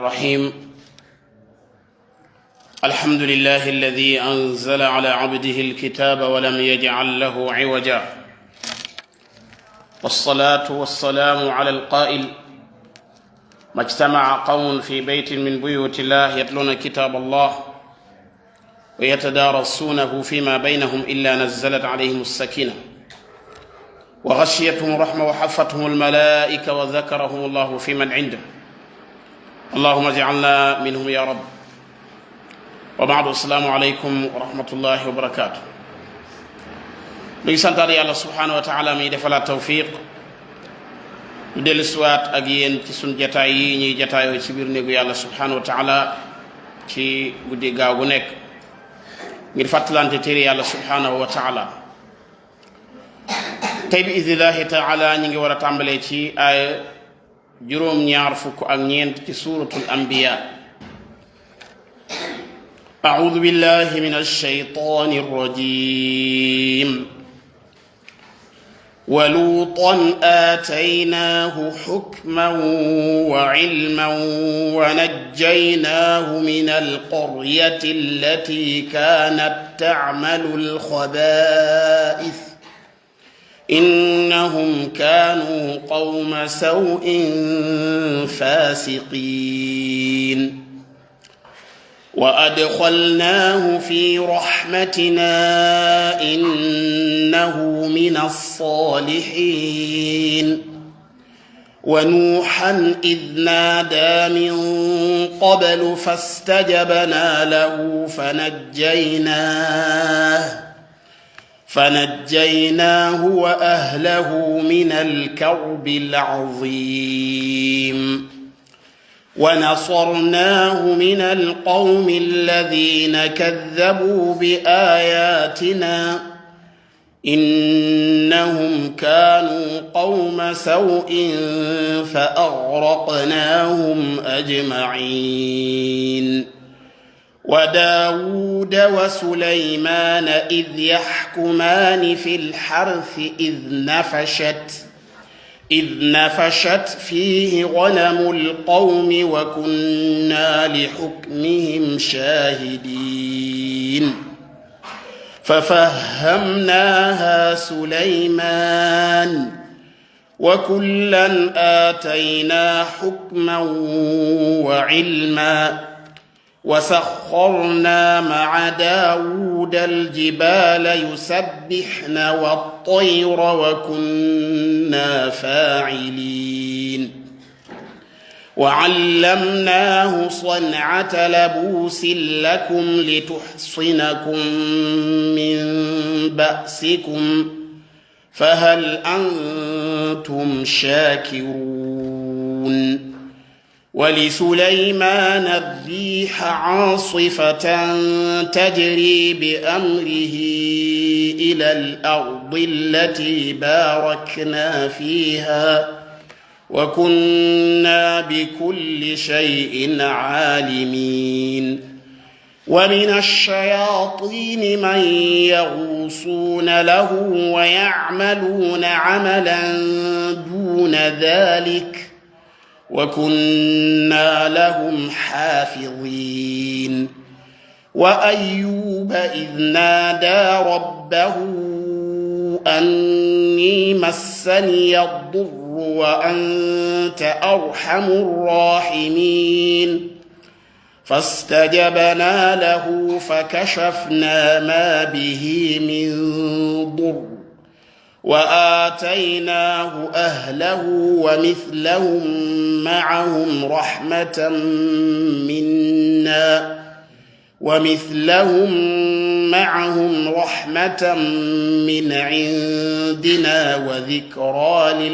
الرحيم. الحمد لله الذي أنزل على عبده الكتاب ولم يجعل له عوجا، والصلاة والسلام على القائل: ما اجتمع قوم في بيت من بيوت الله يتلون كتاب الله ويتدارسونه فيما بينهم إلا نزلت عليهم السكينة وغشيتهم الرحمة وحفتهم الملائكة وذكرهم الله في من عنده. اللهم اجعلنا منهم يا رب. وبعد، السلام عليكم ورحمة الله وبركاته. luy santaat yàlla subhanahu wa taala mi defalaat tawfiq ñu dellu siwaat ak yéen ci sun jataay yi ñuy jataayoo ci biir néegu yàlla subhanahu wa taala ci guddi gaaw gu nekk ngir fàttalante téere yàlla subhanahu wa taala. tey bi idnillahi taala ñi ngi war a tàmbalee ci aaya juróom ñaar fukk ak ñeent ci suratul anbiya. أعوذ بالله من الشيطان الرجيم. ولوطا آتيناه حكما وعلما ونجيناه من القرية التي كانت تعمل الخبائث إنهم كانوا قوم سوء فاسقين وأدخلناه في رحمتنا إنه من الصالحين ونوحا إذ نادى من قبل فاستجبنا له فنجيناه وأهله من الكرب العظيم ونصرناه من القوم الذين كذبوا بآياتنا إنهم كانوا قوم سوء فأغرقناهم أجمعين وداود وسليمان إذ يحكمان في الحرث إذ نفشت فيه غنم القوم وكنا لحكمهم شاهدين ففهمناها سليمان وكلا آتينا حكما وعلما وسخرنا مع داود الجبال يسبحن والطير وكنا فاعلين وعلمناه صنعة لبوس لكم لتحصنكم من بأسكم فهل أنتم شاكرون ولسليمان الريح عاصفة تجري بأمره إلى الأرض التي باركنا فيها وكنا بكل شيء عالمين ومن الشياطين من يغوصون له ويعملون عملا دون ذلك وكنا لهم حافظين وأيوب إذ نادى ربه أني مسني الضر وأنت أرحم الراحمين فاستجبنا له فكشفنا ما به من ضر وآتيناه أهله ومثلهم معهم رحمة من عندنا وذكرى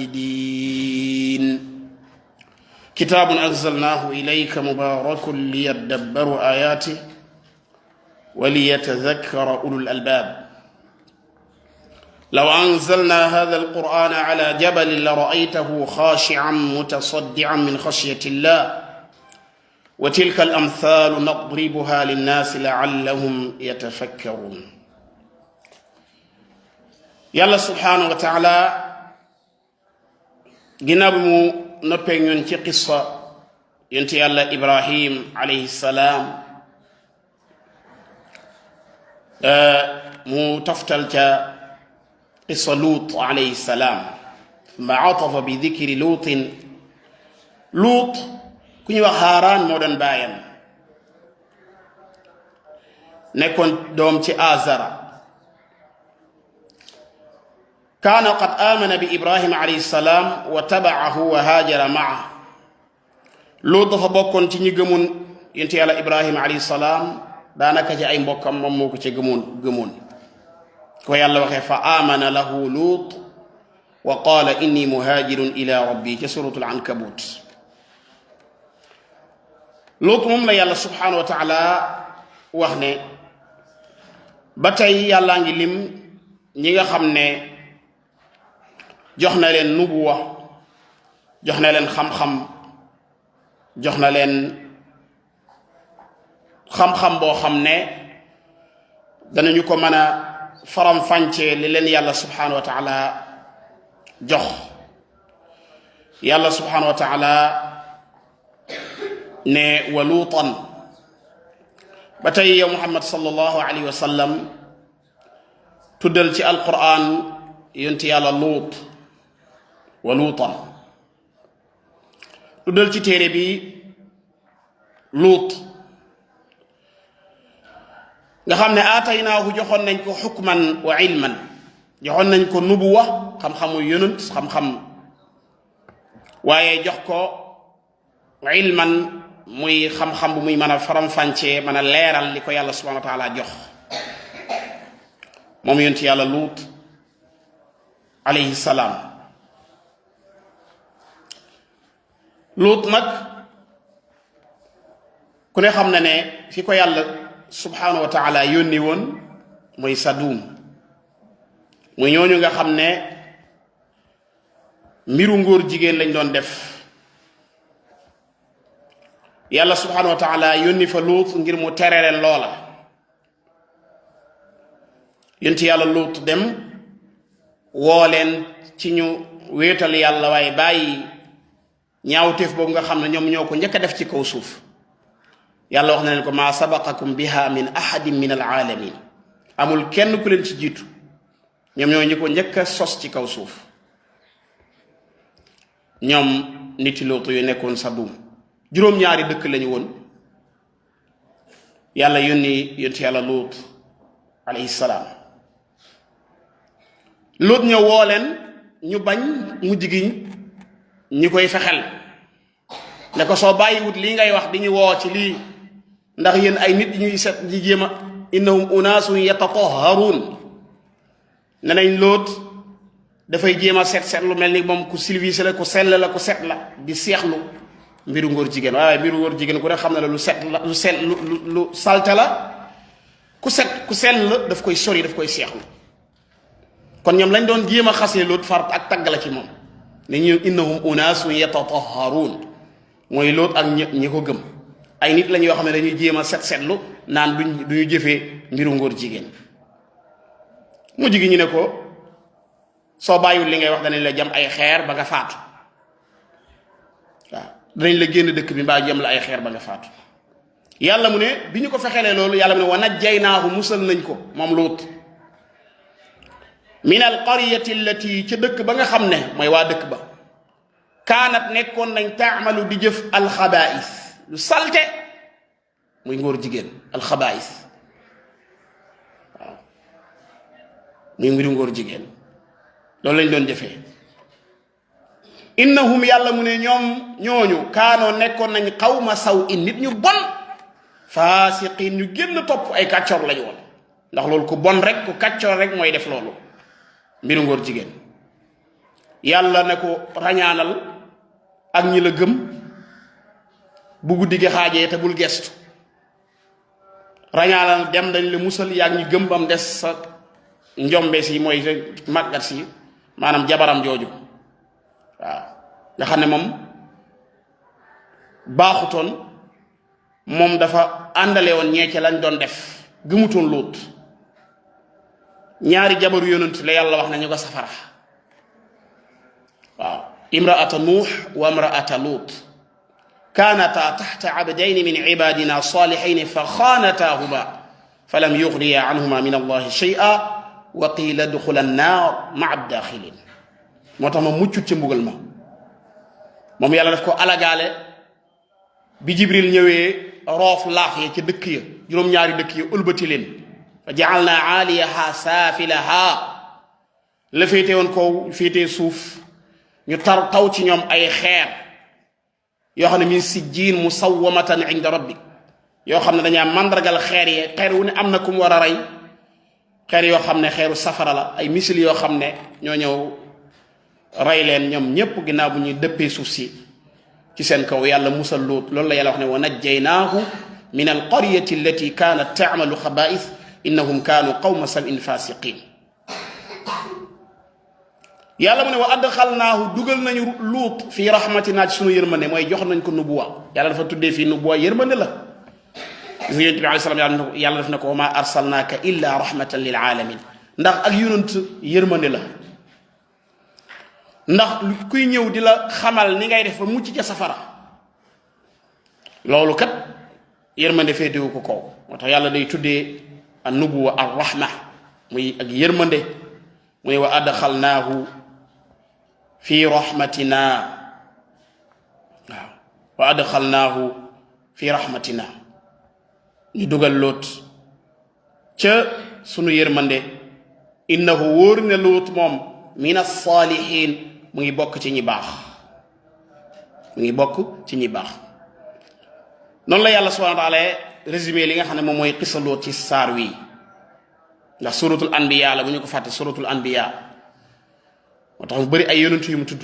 للعابدين. كتاب أنزلناه إليك مبارك ليدبروا آياته وليتذكر أولو الألباب. لو أنزلنا هذا القرآن على جبل لرأيته خاشعا متصدعا من خشية الله وتلك الأمثال نضربها للناس لعلهم يتفكرون. يالله سبحانه وتعالى ginnaaw bi mu noppee ñoon ci qissa yonent yàlla Ibrahim alayhi salaam mu toftal ca qissa Luut alayhi salaam ma atafa bi dikri luutin Luut ku ñuy wax Haaraan moo doon baayam nekkoon doom ci Azara kaana qad aamana bi Ibrahima alayhi salaam wa tabaahu wa haajara maa Luut dafa bokkoon ci ñi gëmoon yonent yàlla Ibrahima alayhi salaam daanaka ci ay mbokkam moom moo ko ca gëmoon ko yàlla waxee fa aamana lahu Luut wa qaala inni muhaajirun ila rabbi ca suratul ankabut Luut moom la yàlla subhanahu wa taala wax ne ba tey yàllaa ngi lim ñi nga xam ne jox na leen nubuwa jox na leen xam-xam jox na leen xam-xam boo xam ne danañu ko mën a faram-fàccee li leen yàlla subhanahu wa taala jox yàlla subhanahu wa taala ne wa luutan ba tey yow Muhammad sallallahu alayhi wa sallam tuddal ci alquran yonti yàlla Luut wa luutan tuddal ci téere bi Luut nga xam ne aataynaahu joxoon nañ ko xukman wa ilman joxoon nañ ko nubuwa xam-xamu yonent xam-xam waaye jox ko ilman muy xam-xam bu muy mën a faram-fàccee mën a leeral li ko yàlla subhanahu wa taala jox moom yonent yàlla Luut alayhi salaam Luut nag ku ne xam na ne fi ko yàlla subhanahu wa taala yónni woon mooy Sadum muy ñooñu nga xam ne mbiru ngóor jigéen lañ doon def yàlla subhanahu wa taala yónni fa Luut ngir mu tere leen loola yonti yàlla Luut dem woo leen ci ñu wéetal yàlla waaye bàyyi ñaawteef boobu nga xam ne ñoom ñoo ko njëkk a def ci kaw suuf yàlla wax na leen ko maa sabaqakum biha min ahadin min alaalamin amul kenn ku leen ci jiitu ñoom ñoo ñi ko njëkk a sos ci kaw suuf ñoom niti Luut yu nekkoon Sadum juróom-ñaari dëkk lañu woon yàlla yónni yonti yàlla Luut alayhi salaam Luut ñëw woo leen ñu bañ mujj gi ñi koy fexel ne ko soo bàyyiwut lii ngay wax di ñu woo ci lii ndax yéen ay nit ñuy set ñi jéem a innahum unaasun yatatahharuun ne nañ Luut dafay jéem a set lu mel ni moom ku civilisé la ku sell la ku set la di seexlu mbiru ngóor jigéen waaye mbiru ngóor jigéen ku ne xam ne la lu set la lu set lu salte la ku sell la daf koy sori daf koy seexlu kon ñoom lañ doon jéem a xasee Luut far ak tagg la ci moom ne ñu innahum unaasun yatatahharuun mooy Luut ak ñi ko gëm ay nit lañ yoo xam ne dañuy jéem a setlu naan duñu jëfee mbiru ngóor jigéen mujj gi ñu ne ko soo bàyyiwul li ngay wax danañ la jam ay xeer ba nga faatu waaw danañ la génn dëkk bi mbaa jam la ay xeer ba nga faatu yàlla mu ne bi ñu ko fexelee loolu yàlla mu ne wa najjaynaahu musal nañ ko moom Luut min al qaryati allati ca dëkk ba nga xam ne mooy waa dëkk ba kaanat nekkoon nañ taamalu di jëf alxabaais lu salte muy ngóor jigéen alxabaais waaw muy mbiru ngóor jigéen loolu lañ doon jëfee innahum yàlla mu ne ñoom ñooñu kaanoo nekkoon nañ xawma saw in nit ñu bon faasiqiin ñu génn topp ay kàccoor lañu woon ndax loolu ku bon rek ku kàccoor rek mooy def loolu mbiru ngóor jigéen yàlla ne ko rañaanal ak ñi la gëm bu guddi gi xaajee te bul gestu rañaanal dem dañ la musal yaag ñi gëm bam des sa njombe si mooy sa màggat si maanaam jabaram jooju waaw nga xam ne moom baaxutoon moom dafa àndale woon ñee ca lañ doon def gëmutoon Luut ñaari jabaru yonent la yàlla wax nañu ko safara waaw imraata nuux wa imraata Luut kaanata taxta abdayni min ibadina salihayni fa xaanataahuma falam yuxniya anhuma min allahi shay'a wa qiila duxula annaar maa daaxilin. moo tax ma muccut ci mbugal ma moom yàlla daf ko alagaale bi jibril ñëwee roof laax ya ca dëkk ya juróom-ñaari dëkk ya ëlbati leen fa ja'alna aaliyaha saafilaha la féete woon kaw féete suuf ñu taw ci ñoom ay xeer yoo xam ne min sijjiin musawwamatan inda rabbik yoo xam ne dañaa màndargal xeer wu ne am na ku mu war a rey xeer yoo xam ne xeeru safara la ay misil yoo xam ne ñoo ñëw rey leen ñoom ñépp ginnaaw bu ñuy dëppee suuf si ci seen kaw yàlla musal Luut loolu la yàlla wax ne wa najjaynaahu min alqaryati allati kaanat taamalu xabaa'is innahum kaanu qawma sab'in fasiqin. yàlla mu ne wa adxalnaahu dugal nañu Luut fii rahmatinaa ci sunu yërmande mooy jox nañ ko nubuwa yàlla dafa tuddee fii nubuwa yërmande la. gis nga yonent bi alayhi salaam yàlla def na ko wa maa arsalnaaka illa rahmatan lil alamin ndax ak yonent yërmande la. ndax kuy ñëw di la xamal ni ngay def ba mucc ca safara loolu kat yërmande féetewu ko kaw moo tax yàlla day tuddee an nubuwa ar rahma muy ak yërmande mu ne wa adxalnaahu fi rahmatina waaw wa adxalnaahu fi rahmatina ñu dugal Luut ca sunu yërmande innahu wóor ne Luut moom min as-saalihiin mu ngi bokk ci ñi baax noonu la yàlla subhanahu wa taala résumé li nga xam ne moom mooy xisa Luut ci saar wi ndax suratul anbiya la bu ñu ko fàtte suratul anbiya moo tax mu bëri ay yonent yu mu tudd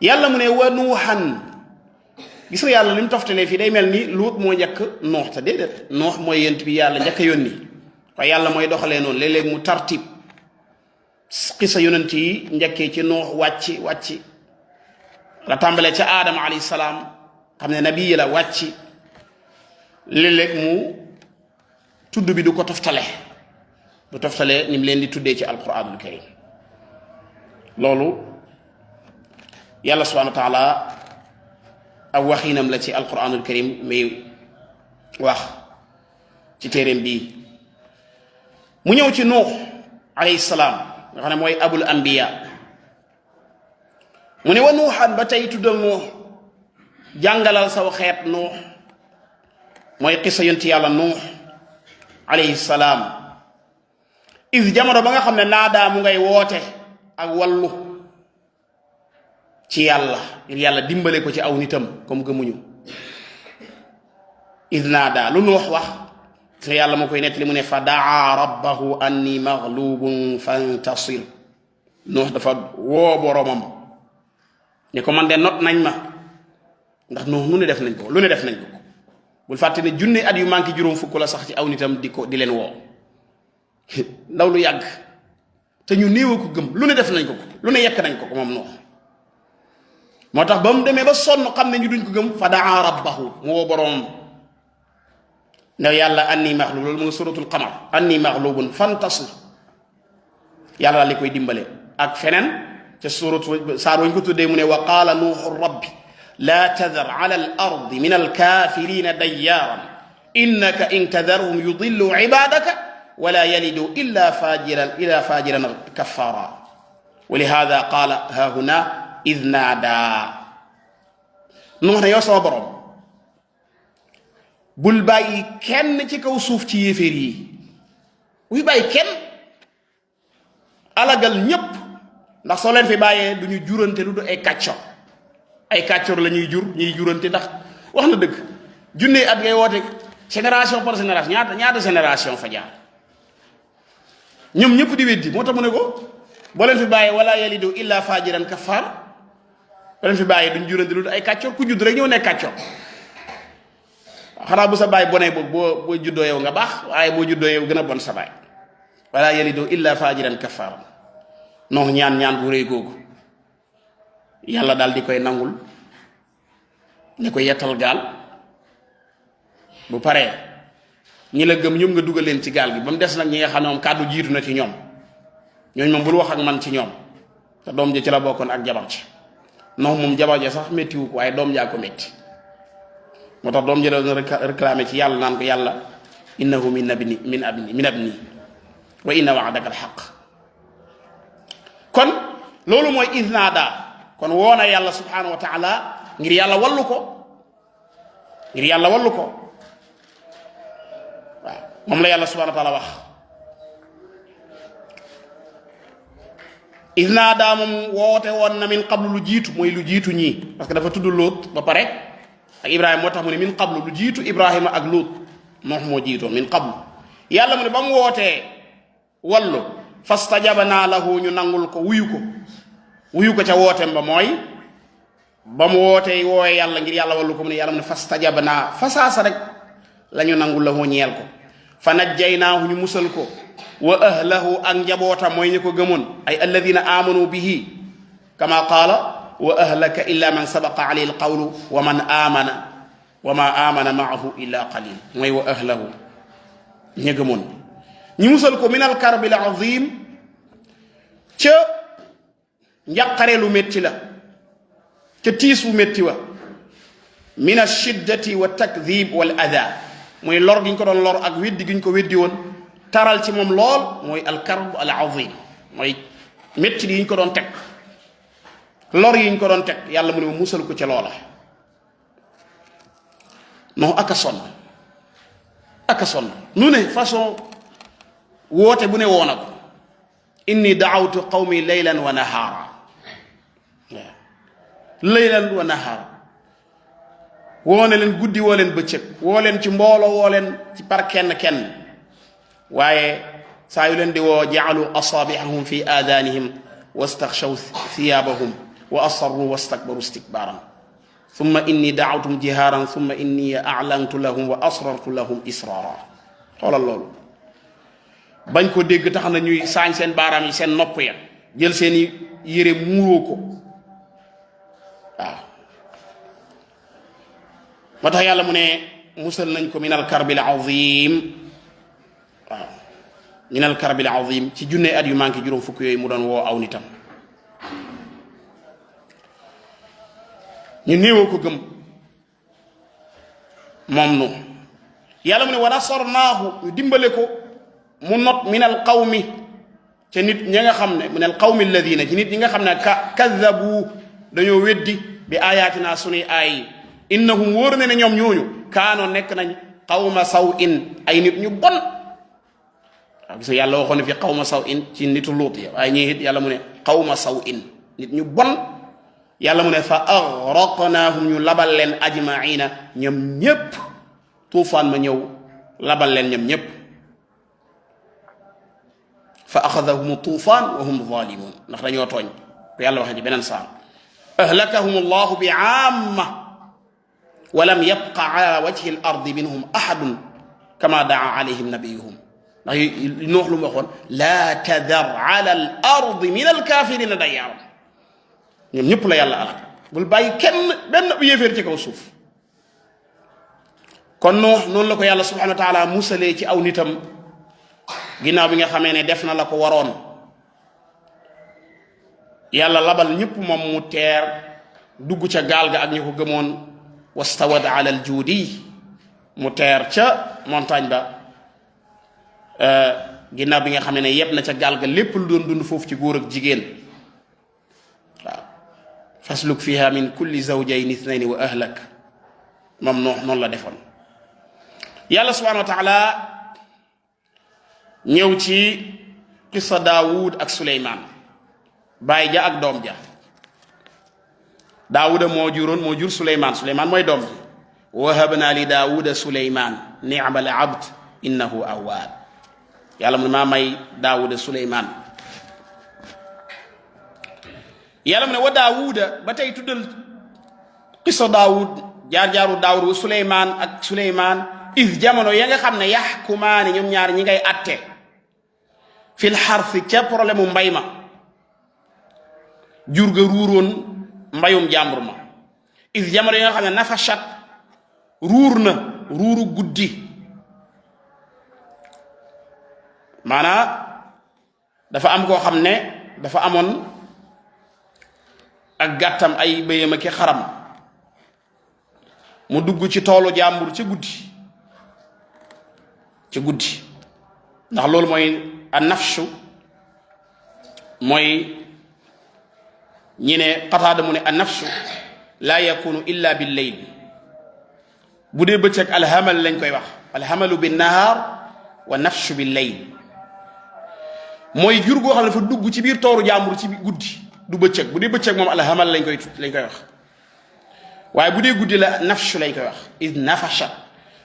yàlla mu ne wa nuuxan gis nga yàlla li mu toftalee fii day mel ni Luut moo njëkk Nuux te déedéet Nuux mooy yonent bi yàlla njëkk a yónni waaye yàlla mooy doxalee noonu léeg-léeg mu tartib xisa yonent yi njëkkee ci Nuux wàcc la tàmbalee ca aadama alayhi salaam xam ne nabi la wàcc léeg-léeg mu tudd bi du ko toftale ni mu leen di tuddee ci alquranul karim loolu yàlla subhanahu wa taala ak waxiinam la ci alquranul karim muy wax ci téeréem bii mu ñëw ci Nuux alayhi salaam nga xam ne mooy abul anbiya mu ne wa nuuxan ba tey tuddal Nuux jàngalal saw xeet Nuux mooy xisa yonti yàlla Nuux alayhi salaam is jamono ba nga xam ne naadaa mu ngay woote ak wallu ci yàlla ngir yàlla dimbale ko ci aw nitam comme gëmuñu is naadaa lu Nuux wax te yàlla moo koy nettali mu ne fa daa rabbahu anni maghlubun fantasir Nuux dafa woo boromam ne ko man de not nañ ma ndax Nuux lu ne def nañ ko bul fàtte ne junne at yu manqué juróom fukk la sax ci aw nitam di leen woo ndaw lu yàgg te ñu néew ko gëm lu ne def nañ ko lu ne yekk nañ ko moom Nuux moo tax ba mu demee ba sonn xam ne ñu duñ ko gëm fa daa rabbahu mu woo boromam ne yàlla anni maghlub loolu mu ngi suratul qamar anni maghlubun fantasir yàlla daal li koy dimbale ak feneen ca suratu saar wañ ko tuddee mu ne wa qaala nuuhu rabbi laa tadar ala al ardi min alkafirina dayyaaran innaka in tadarhum yudillu ibadaka wala yalidu illa fajiran kaffara wa lihada qaala ha huna id naadaa Nuux ne yow sama borom bul bàyyi kenn ci kaw suuf ci yéeféer yi buy bàyyi kenn alagal ñépp ndax soo leen fi bàyyee du ñu jurante lu du ay kàccor la ñuy jurante ndax wax na dëgg junne at ngay woote génération par génération ñaata génération fa jaar ñoom ñëpp di weddi moo tax mu ne ko boo leen fi bàyyee wala yalidu illa fajiran kafar boo leen fi bàyyee duñ jurante lu du ay kàccor ku judd rek ñëw nekk kàccor xanaa bu sa baay bonee boo juddoo yow nga baax waaye boo juddoo yow gën a bon sa baay wala yalidu illa fajiran kaffaaran Nuux ñaan bu rëy googu yàlla daal di koy nangul ne ko yettal gaal bu paree ñi la gëm ñoom nga dugal leen ci gaal gi ba mu des nag ñi nga xam ne moom kàddu jiitu na ci ñoom ñooñu moom bul wax ak man ci ñoom te doom ji ci la bokkoon ak jabar ci non moom jabar ja sax méttiwu ko waaye doom jaa ko métti moo tax doom ja doon réclamé ci yàlla naan ko yàlla innahu min abni wa inna wa'daka alhaq kon loolu mooy isnaada kon woona yàlla subhanahu wa taala ngir yàlla wallu ko waaw moom la yàlla subhanahu wa taala wax isnaada moom woote woon na min qablu lu jiitu mooy lu jiitu ñii parce que dafa tudd Luut ba pare ak Ibrahima moo tax mu ne min qablu lu jiitu Ibrahima ak Luut moo jiitoon min qablu yàlla mu ne ba mu wootee wallu fastajabnaa lahu ñu nangul ko wuyu ko ca wooteem ba mooy ba mu wootee wooye yàlla ngir yàlla wallu ko mu ne yàlla mu ne fastajabnaa fasaasa rek la ñu nangul lahu ñeel ko fa najjaynaahu ñu musal ko wa ahlahu ak njabootam mooy ñu ko gëmoon ay alladina amanu bihi kama qaala wa ahlaka illa man sabaqa alayhi alqawlu wa man amana wa ma amana maahu illa qalil mooy wa ahlahu ña gëmoon ñu musal ko min alkarbil azim ca njàqare lu métti la ca tiis wu métti wa min ashiddati wa takdib wal ada mooy lor gi ñu ko doon lor ak weddi gi ñu ko weddi woon taral ci moom lool mooy alkarb al azim mooy métti yi ñu ko doon teg lor yi ñu ko doon teg yàlla mu ne ma musal ko ca loola non aka sonn nu ne façon woote bu ne woona ko inni daawtu qawmi laylan wa nahaara waaw laylan wa nahaara woo ne leen guddi woo leen bëccëg woo leen ci mbooloo woo leen ci par kenn waaye saa yu leen di woo jaalu asaabihahum fi aadanihim wastaxshaw thiyaabahum wa asarru wastakbaru istikbaaran thumma inni daawtum jihaaran thumma inni a'lantu lahum wa asrartu lahum israara xoolal loolu bañ ko dégg tax na ñuy saañ seen baaraam yi seen nopp ya jël seeni yére muuroo ko waaw moo tax yàlla mu ne musal nañ ko min al karbil azim waaw min al karbil azim ci junne at yu manqué juróom fukk yooyu mu doon woo aw nitam ñu néewoo ko gëm moom nu yàlla mu ne wa nasarnaahu ñu dimbale ko mu not min al qawmi ca nit ñi nga xam ne min al qawmi alladina ci nit ñi nga xam ne kaddabu dañoo weddi bi ayatina sunuy aay innahum wóor ne ñoom ñooñu kaanoo nekk nañ qawma saw in ay nit ñu bon waaw gis nga yàlla waxoon ne fi qawma saw in ci nitu luut ya waaye ñii it yàlla mu ne qawma saw in nit ñu bon yàlla mu ne fa agraqnaahum ñu labal leen ajmaina ñoom ñépp tuufaan ma ñëw labal leen ñoom ñépp fa axadahum tuufaan wa hum zalimun ndax dañoo tooñ ko yàlla waxee ci beneen saar ahlakahum allahu bi amma wa lam yabqa ala wajhi al ardi minhum ahadun kama daa alayhim nabiyuhum ndax noox lu mu waxoon laa tadar ala al ardi min al kafirina dayyaaran ñoom ñëpp la yàlla alak bul bàyyi kenn benn bu yéeféer ci kaw suuf kon noonu la ko yàlla subhanahu wa taala musalee ci aw nitam ginnaaw bi nga xamee ne def na la ko waroon yàlla labal ñëpp moom mu teer dugg ca gaal ga ak ñu ko gëmoon wastawad ala al juudi mu teer ca montagne ba ginnaaw bi nga xamee ne yeb na ca gaal ga lépp lu doon dund foofu ci góor ak jigéen waaw fasluk fiha min kulli zawjayn ithnayni wa ahlak moom noonu la defoon yàlla subhanahu wa taala ñëw ci qissa daawud ak suleymaan baay ja ak doom ja daawuda moo jur suleymaan mooy doom ji wahabna li daawuda suleymaan ni'mal abd innahu awwaab yàlla mu ne maa may daawuda suleymaan yàlla mu ne wa daawuda ba tey tuddal qissa daawud jaar-jaaru daawud wa suleymaan ak suleymaan is jamono ya nga xam ne yaxkumaani ñoom ñaar ñi ngay atte fil xarsi ca problème mu mbay ma jur ga ruuroon mbayum jàmbur ma is jamono ya nga xam ne nafashat ruur na ruuru guddi maanaa dafa am koo xam ne dafa amoon ak gàttam ay bëyam ak xaram mu dugg ci toolu jàmbur ci guddi ndax loolu mooy an-nafshu mooy ñi ne Qataada mu ne an-nafshu laa yakunu illa bil layl bu dee bëccëg alhamal lañ koy wax alhamalu bin nahaar wa nafshu bil layl mooy jur goo xam ne dafa dugg ci biir tooru jàmbur ci guddi du bëccëg bu dee bëccëg moom alhamal lañ koy wax waaye bu dee guddi la nafshu lañ koy wax id nafashat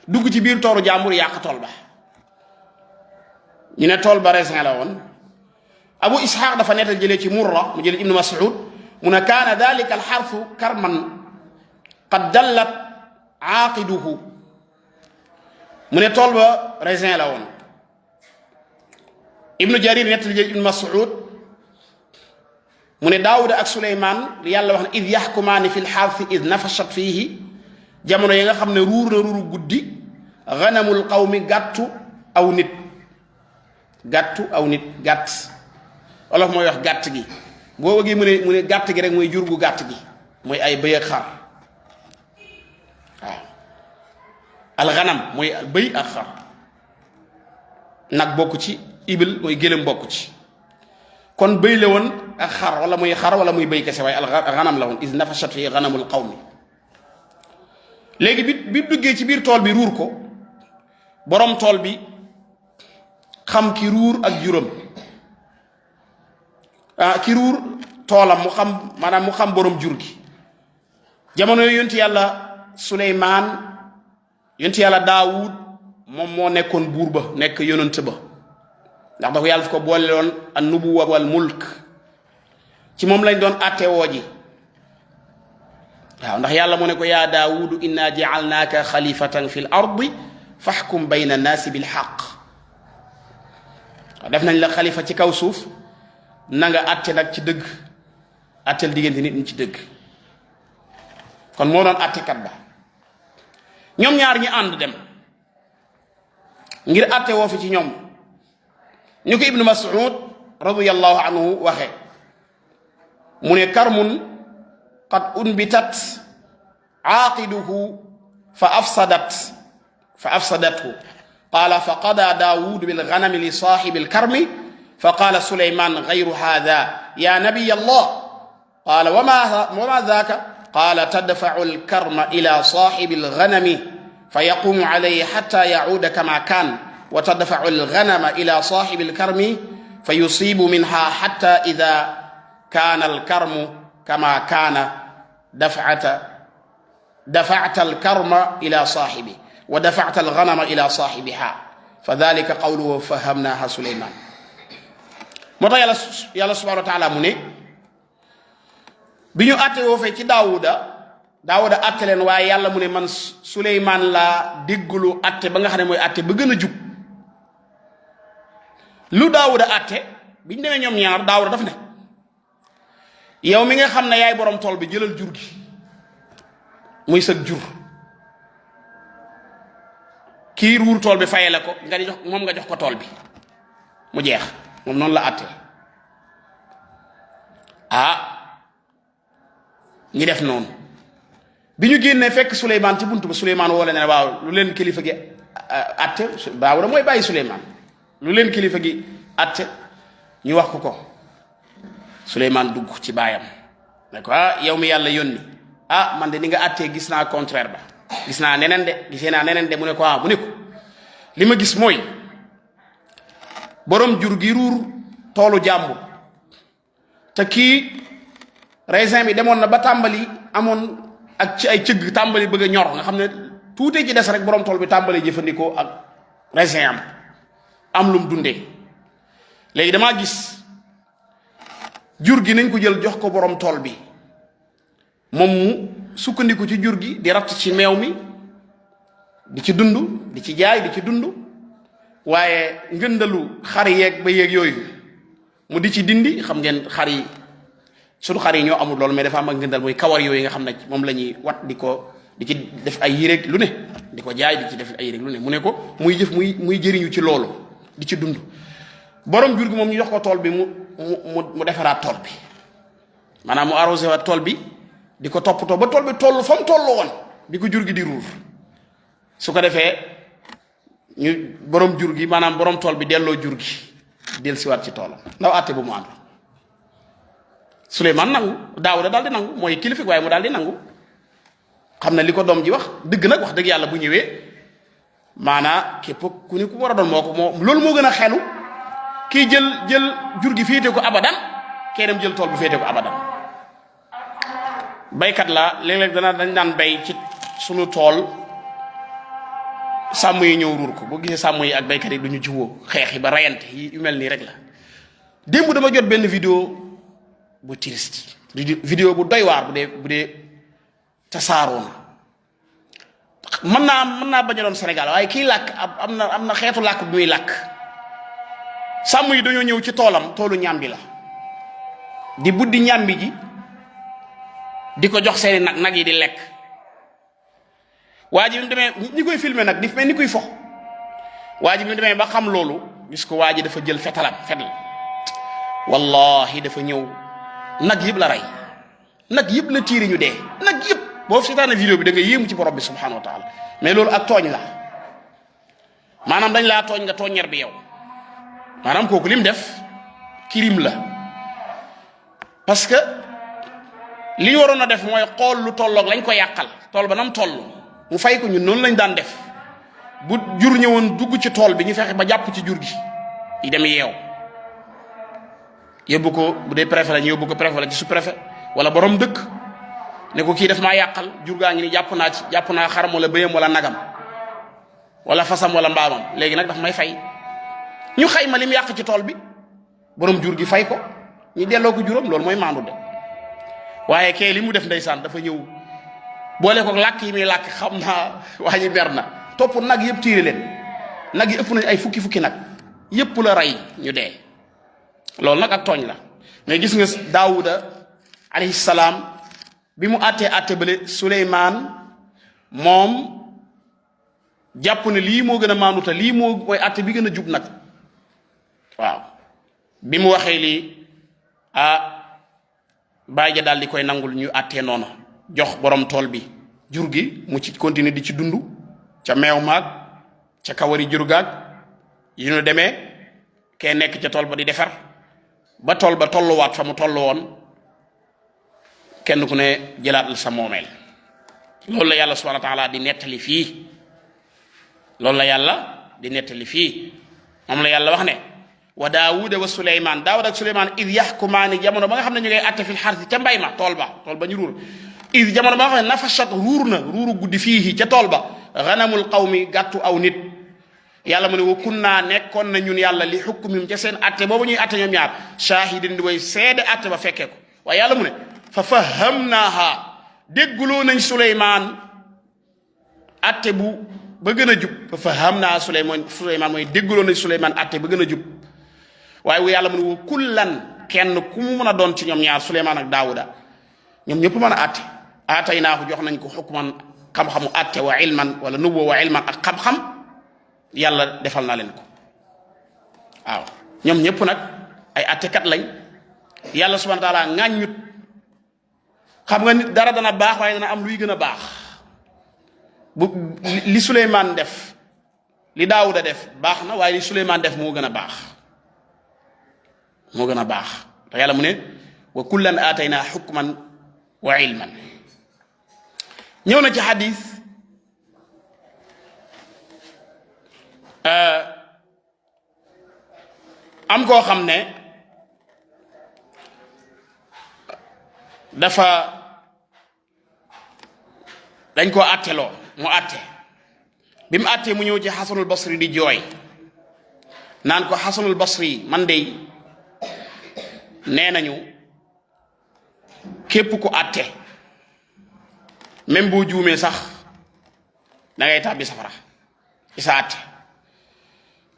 dugg ci biir tooru jàmbur yàq tool ba ñu ne tool ba raisin la woon abu ishaq dafa nettal jëlee ci murra mu jëlee ibnu mas'ud mu ne kaana dalika alxarfu karman qad dallat aaqiduhu mu ne tool ba raisin la woon ibnu jarir nettal jëlee ibnu mas'ud mu ne daawuda ak suleymaan yàlla wax ne id yaxkumaani fi lxarfi id nafashat fiihi jamono yi nga xam ne ruur na ruuru guddi ganamul qawmi gàtt wolof mooy wax gàtt gi boo wëggee mu ne gàtt gi rek mooy jur gu gàtt gi mooy ay bëy ak xar waaw alxanam mooy bëy ak xar nag bokk ci ibil mooy gëlëm bokk ci kon bëy la woon ak xar wala muy bëy kese waaye alxanam la woon is nafashat fi xanamul qawmi léegi bi duggee ci biir tool bi ruur ko borom tool bi xam ki ruur ak juróom ki ruur toolam mu xam borom jur gi jamono yonent yàlla Suleymaan yonent yàlla Daawud moom moo nekkoon buur ba nekk yonent ba ndax dafa yàlla daf ko boole loon an nubuwa wal mulk ci moom lañ doon àtte woo ji waaw ndax yàlla mu ne ko yaa Daawudu inna ja'alnaaka xalifatan fil ardi faxkum bayna annaasi bil xaq def nañ la xalifa ci kaw suuf na nga àtte nag ci dëgg àtteel diggante nit ñi ci dëgg kon moo doon àttekat ba ñoom ñaar ñi ànd dem ngir àtte woo fi ci ñoom ñu ko ibnu mas'ud radiyallahu anhu waxe mu ne karmun qad unbitat aaqiduhu fa afsadathu qaala fa qada daawud bilganami li saaxibi alkarmi fa qaala suleyman gayru haada ya nabiy allah qaala wama daaka qaala tadfacu alkarma ila saaxibi alganami fa yaqumu alayhi xata yacuuda kama kaan wa tadfacu alganama ila saaxibi alkarmi fa yusibu minha xata ida kaana alkarmu kama kaana dafacta alkarma ila saaxibi wa dafacta alganama ila saaxibiha fa dalika qawluhu fahamnaha suleyman moo tax yàlla subhanahu wa taala mu ne bi ñu àtte woo fee ci daawuda àtte leen waaye yàlla mu ne man suleyman laa déggulu àtte ba nga xam ne mooy àtte ba gën a jub lu daawuda àtte bi ñu demee ñoom ñaar daawuda daf ne yow mi nga xam ne yaay borom tool bi jëlal jur gi muy sëg jur kii ruur tool bi fayee la ko nga di jox moom nga jox ko tool bi mu jeex moom noonu la àtte ñi def noonu bi ñu génnee fekk Suleymaan ci buntu ba Suleymaan woo leen ne waaw lu leen kilifa gi àtte Daawuda mooy bàyyi Suleymaan lu leen kilifa gi àtte ñu wax ko Suleymaan dugg ci baayam ne ko yow mi yàlla yónni man de ni nga àttee gis naa contraire ba gisee naa neneen de mu ne ko mu ne ko li ma gis mooy borom jur gi ruur toolu jàmbur te kii raisin bi demoon na ba tàmbali amoon ak ci ay cëgg tàmbali bëgg a ñor nga xam ne tuutee ci des rek borom tool bi tàmbali jëfandikoo ak raisin am lum dundee léegi damaa gis jur gi nañ ko jël jox ko borom tool bi moom mu sukkandiku ci jur gi di ratt ci meew mi di ci dund di ci jaay di ci dund waaye ngëndalu xar yeeg ba yeeg yooyu mu di ci dindi xam ngeen xar yi surtout xar yi ñoo amul loolu mais dafa am ak ngëndal mooy kawar yooyu nga xam ne moom la ñuy wat di ci def ay yéreeg lu ne di ko jaay di ci def ay yéreeg lu ne mu ne ko muy jëf muy jëriñu ci loolu di ci dund borom jur gi moom ñu jox ko tool bi mu defaraat tool bi maanaam mu arrosé waat tool bi di ko toppatoo ba tool bi toll fa mu toll woon bi ko jur gi di ruur su ko defee ñu borom jur gi maanaam borom tool bi delloo jur gi del siwaat ci toolam ndaw àtte bu mu ànd Suleymaan nangu Daawuda daal di nangu mooy kilifa waaye mu daal di nangu xam na li ko doom ji wax dëgg nag wax dëgg yàlla bu ñëwee maanaa képp ku ni ku war a doon moo loolu moo gën a xelu kii jël jur gi féete ko abadan kee dem jël tool bu féete ko abadan baykat la léeg-léeg dañ daan bay ci sunu tool sàmm yi ñëw ruur ko boo gisee sàmm yi ak baykat yi du ñu jiwoo xeex yi ba rayante yi yu mel nii rek la démb dama jot benn vidéo bu triste vidéo bu doy waar bu dee tasaaroo na mën naa bañ a doon Sénégal waaye kii làkk am na xeetu làkk bu muy làkk sàmm yi dañoo ñëw ci toolam toolu ñàmbi la di buddi ñàmbi ji di ko jox seeni nag yi di lekk waa ji bi mu demee ñi koy filmer nag di mel ni kuy fo waa ji bi mu demee ba xam loolu gis ko waa ji dafa jël fetal wallahi dafa ñëw nag yëpp la rey nag yëpp la tiiri ñu dee nag yëpp boo seetaane vidéo bi da nga yéemu ci borom bi subhanahu wa taala mais loolu ak tooñ la maanaam dañ laa tooñ nga tooññer bi yow maanaam kooku lim def kirim la parce que li ñu waroon a def mooy xool lu tolloog lañ ko yàqal tool ba nam toll mu fay ko ñun noonu lañ daan def bu jur ñëwoon dugg ci tool bi ñu fexe ba jàpp ci jur gi yi dem yeew yóbbu ko bu dee préfet la ñu yóbbu ko préfet wala ci sous-préfet wala borom dëkk ne ko kii daf maa yàqal jur gaa ngi ni jàpp naa xaram wala bëyam wala nagam wala fasam wala mbaamam léegi nag daf may fay ñu xayma li mu yàq ci tool bi borom jur gi fay ko ñu delloo ko juróom loolu mooy maandu de waaye kee li mu def ndeysaan dafa ñëw boole ko làkk yi muy làkk xam naa waa ñi ber na topp nag yëpp tiire leen nag yi ëpp nañ ay fukki nag yëpp la rey ñu dee loolu nag ak tooñ la mais gis nga Daawuda alayhi salaam bi mu àttee bale Suleymaan moom jàpp ne lii moo gën a maandu te lii moo mooy àtte bi gën a jub nag waaw bi mu waxee lii baay ja daal di koy nangul ñu àttee noonu jox borom tool bi jur gi mu ci continuer di ci dund ca meew maag ca kawari jur gaag yu ñu demee kee nekk ca tool ba di defar ba tool ba tolluwaat fa mu tollu woon kenn ku ne jëlaat la sa moomeel loolu la yàlla subhanahu wa taala di nettali fii moom la yàlla wax ne wa daawuda wa suleymaan daawud ak suleymaan id yaxkumaani jamono ba nga xam ne ñu ngay atte fil xarsi ca mbay ma tool ba ñu ruur id jamono ba nga xam ne nafashat ruuru guddi fii ca tool ba ganamul qawmi gàttu aw nit yàlla mu ne wa kunnaa nekkoon na ñun yàlla li xukmim ca seen atte boobu ñuy atte ñoom ñaar shahidin di way seede atte ba fekkee ko waaye yàlla mu ne fa fahamnaaha dégguloo nañ suleymaan atte ba gën a jub fa fahamnaaha suleymaan mooy dégguloo nañ suleymaan atte ba gën a jub waaye wu yàlla mu ne wa kullan kenn ku mu mën a doon ci ñoom ñaar suleymaan ak daawuda ñoom ñëpp mën a atte aataynaahu jox nañ ko xukman xam-xamu atte wa ilman wala nubuwa wa ilman ak xam-xam yàlla defal na leen ko waaw ñoom ñëpp nag ay attekat lañ yàlla subhanahu wa taala ŋàññut xam nga nit dara dana baax waaye dana am luy gën a baax li Suleymaan def li Daawuda def baax na waaye li Suleymaan def moo gën a baax te yàlla mu ne wa kullan aataynaa xukman wa ilman ñëw na ci xadis am koo xam ne dañ koo àtteloo mu àtte bi mu àttee mu ñëw ci xasanul basri di jooy naan ko xasanul basri man dey nee nañu képp ku àtte même boo juumee sax da ngay tàbbi safara ci sa àtte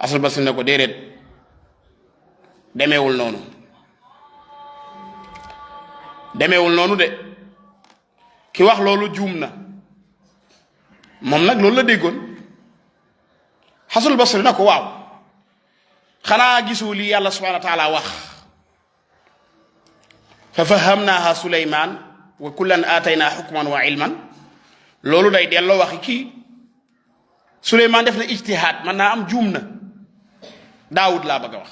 xasanul basri ne ko déedéet demeewul noonu de ki wax loolu juum na moom nag loolu la déggoon xasanul basri na ko waaw xanaa gisoo li yàlla subhanahu wa taala wax fa fahamnaha suleyman wa kullan aatayna hukman wa ilman loolu day delloo waxi kii suleyman def na ijtihaad man naa am juum na daawud laa bëgg a wax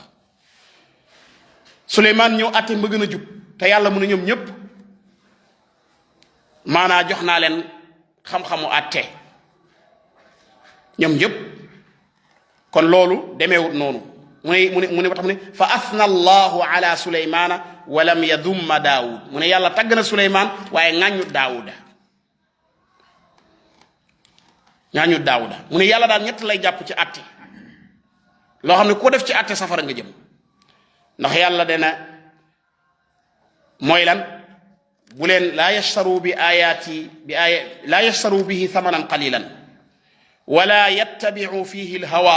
suleyman ñëw atte mbëgg na jub te yàlla mu ne ñoom ñëpp maanaa jox naa leen xam-xamu atte ñoom ñëpp kon loolu demeewut noonu mu ne ba tax mu ne fa athna allahu ala sulaymana wa lam yadumma daawud mu ne yàlla tagg na suleyman waaye ŋàññut daawuda mu ne yàlla daal ñett lay jàpp ci atte loo xam ne ko def ci atte safara nga jëm ndax yàlla dana mooy lan bu leen laa yashtaru laa yashtaru bihi thamanan qalilan wala yattabicu fihi alhawa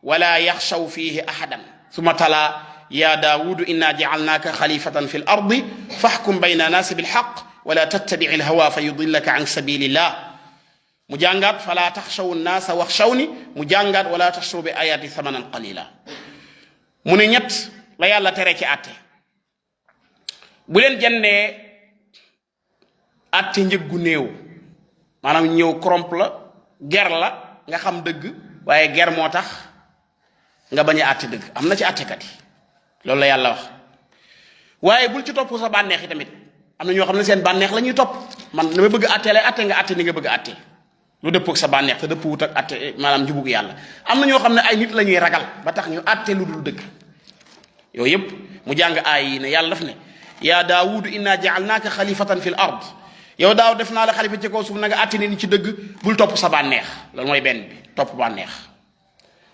wala yaxshaw fihi ahadan summa tala ya daawudu inna jacalnaaka xalifatan fi l ardi faxkum bayna naasi bilxaq wala tattabici alhawa fa yudillaka an sabilillah mu jàngaat fala taxshaw nnaasa waxshawni mu jàngaat wala tashtaru bi ayaati thamanan qalila mu ne ñett la yàlla tere ci àtte bu leen jëndee àtte njëg gu néew maanaam ñëw corrompe la ger la nga xam dëgg waaye ger moo tax nga bañ a àtte dëgg am na ci àttekat yi loolu la yàlla wax waaye bul ci topp sa bànneex yi tamit am na ñoo xam ne seen bànneex la ñuy topp man dama bëgg àtte lay àtte nga àtte ni nga bëgg àtte lu dëppoo ak sa bànneex te dëppoo wut ak àtte maanaam njubug yàlla am na ñoo xam ne ay nit la ñuy ragal ba tax ñu àtte lu dul dëgg yooyu yëpp mu jàng aay yi ne yàlla daf ne yaa daawudu inna jaalnaaka xalifatan fi l ard yow daaw def naa la xalifa ci kaw suuf na nga àtte ni ci dëgg bul topp sa bànneex loolu mooy benn bi topp bànneex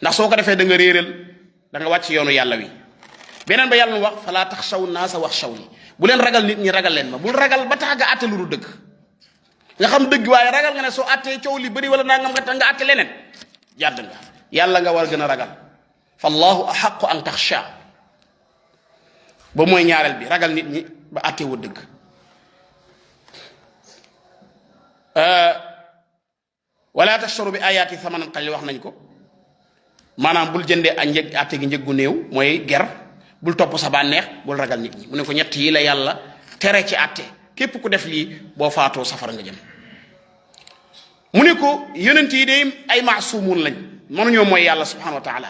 ndax soo ko defee da nga réeral da nga wàcc yoonu yàlla wi beneen ba yàlla mu wax falaa taxshaw naasa waxshawni bu leen ragal nit ñi ragal leen ma bul ragal ba tax nga àtte lu dul dëgg nga xam dëgg waaye ragal nga ne soo àttee coow li bëri wala nangam nga àtte leneen jàdd nga yàlla nga war gën a ragal fallahu axaqu an taxsha ba mooy ñaareel bi ragal nit ñi ba àtte wu dëgg wala tashtaru bi ayaati thamanan qalil wax nañ ko maanaam bul jëndee ak njëg àtte gi njëg gu néew mooy ger bul topp sa bànneex bul ragal nit ñi mu ne ko ñett yi la yàlla tere ci àtte képp ku def lii boo faatoo safara nga jëm mu ne ko yonent yi de ay maasumun lañ mënuñoo mooy yàlla subhanahu wa taala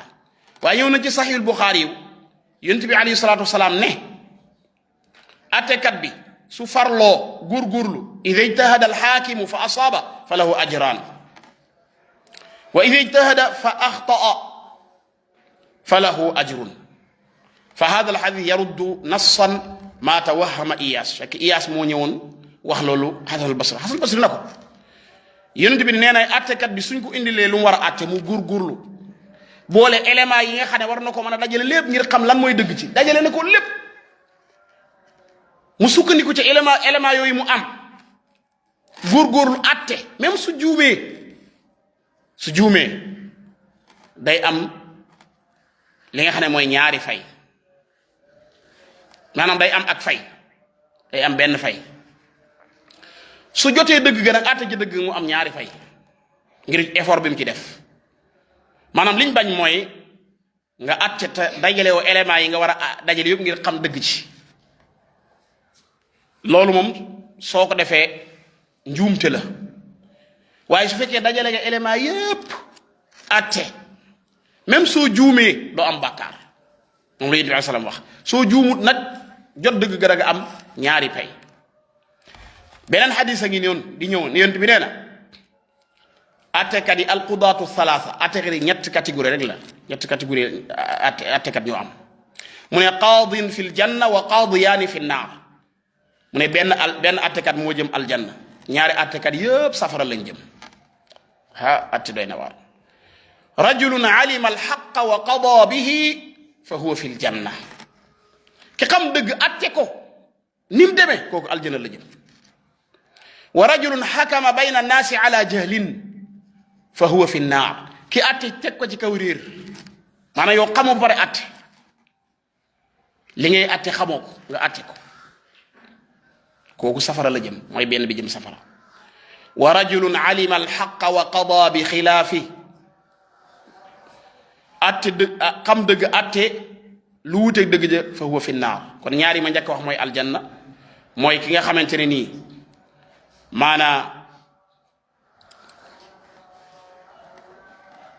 waaye ñëw na ci saxiihul buxaari yu yonent bi alayhi salaatu wasalaam ne àttekat bi su farloo góorgóorlu ida ijtahada alxaakimu fa asaaba fa lahu ajraan wa ida ijtahada fa axtaa fa lahu ajrun fa hada alxadis yaruddu nassan maa tawahama iyaas fekk iyaas moo ñëwoon wax loolu xasanul basri xasanul basri na ko yonent bi nee na àttekat bi suñ ko indilee lu mu war a àtte mu góorgóorlu boole élément yi nga xam ne war na ko mën a dajale lépp ngir xam lan mooy dëgg ci dajale na ko lépp mu sukkandiku ci élément yooyu mu am góorgóorlu àtte même su juumee day am li nga xam ne mooy ñaari fay maanaam day am ak fay day am benn fay su jotee dëgg ga nag àtte ji dëgg mu am ñaari fay ngir effort bi mu ci def maanaam liñ bañ mooy nga àtte te dajale woo éléments yi nga war a dajale yëpp ngir xam dëgg ci loolu moom soo ko defee njuumte la waaye su fekkee dajale nga éléments yëpp àtte même soo juumee doo am bàkkaar moom la Yonent bi salaam wax soo juumut nag jot dëgg ga nga am ñaari pay beneen xadis a ngi noonu di ñëw ne Yonent bi nee na attekat yi alqudaatu salaasa attekat yi ñetti catégorie rek la ñetti catégorie attekat ñoo am mu ne qaadin fi ljanna wa qaadiyaani fi nnaar mu ne benn attekat moo jëm aljanna ñaari attekat yëpp safara lañ jëm atte doy na waar rajulun alima alxaqa wa qada bihi fa huwa fi ljanna ki xam dëgg atte ko ni mu demee kooku aljanna la jëm wa rajulun xakama bayna annaasi ala jahlin fa huwa fi nnaar ki atte teg ko ci kaw réer maanaam yow xamoo ba pare atte li ngay atte xamoo ko nga atte ko kooku safara la jëm mooy benn bi jëm safara wa rajulun alima alxaqa wa qada bi xilaafi atte dëgg xam dëgg atte lu wuteeg dëgg ja fa huwa fi nnaar kon ñaari ma njëkk wax mooy aljanna mooy ki nga xamante ne nii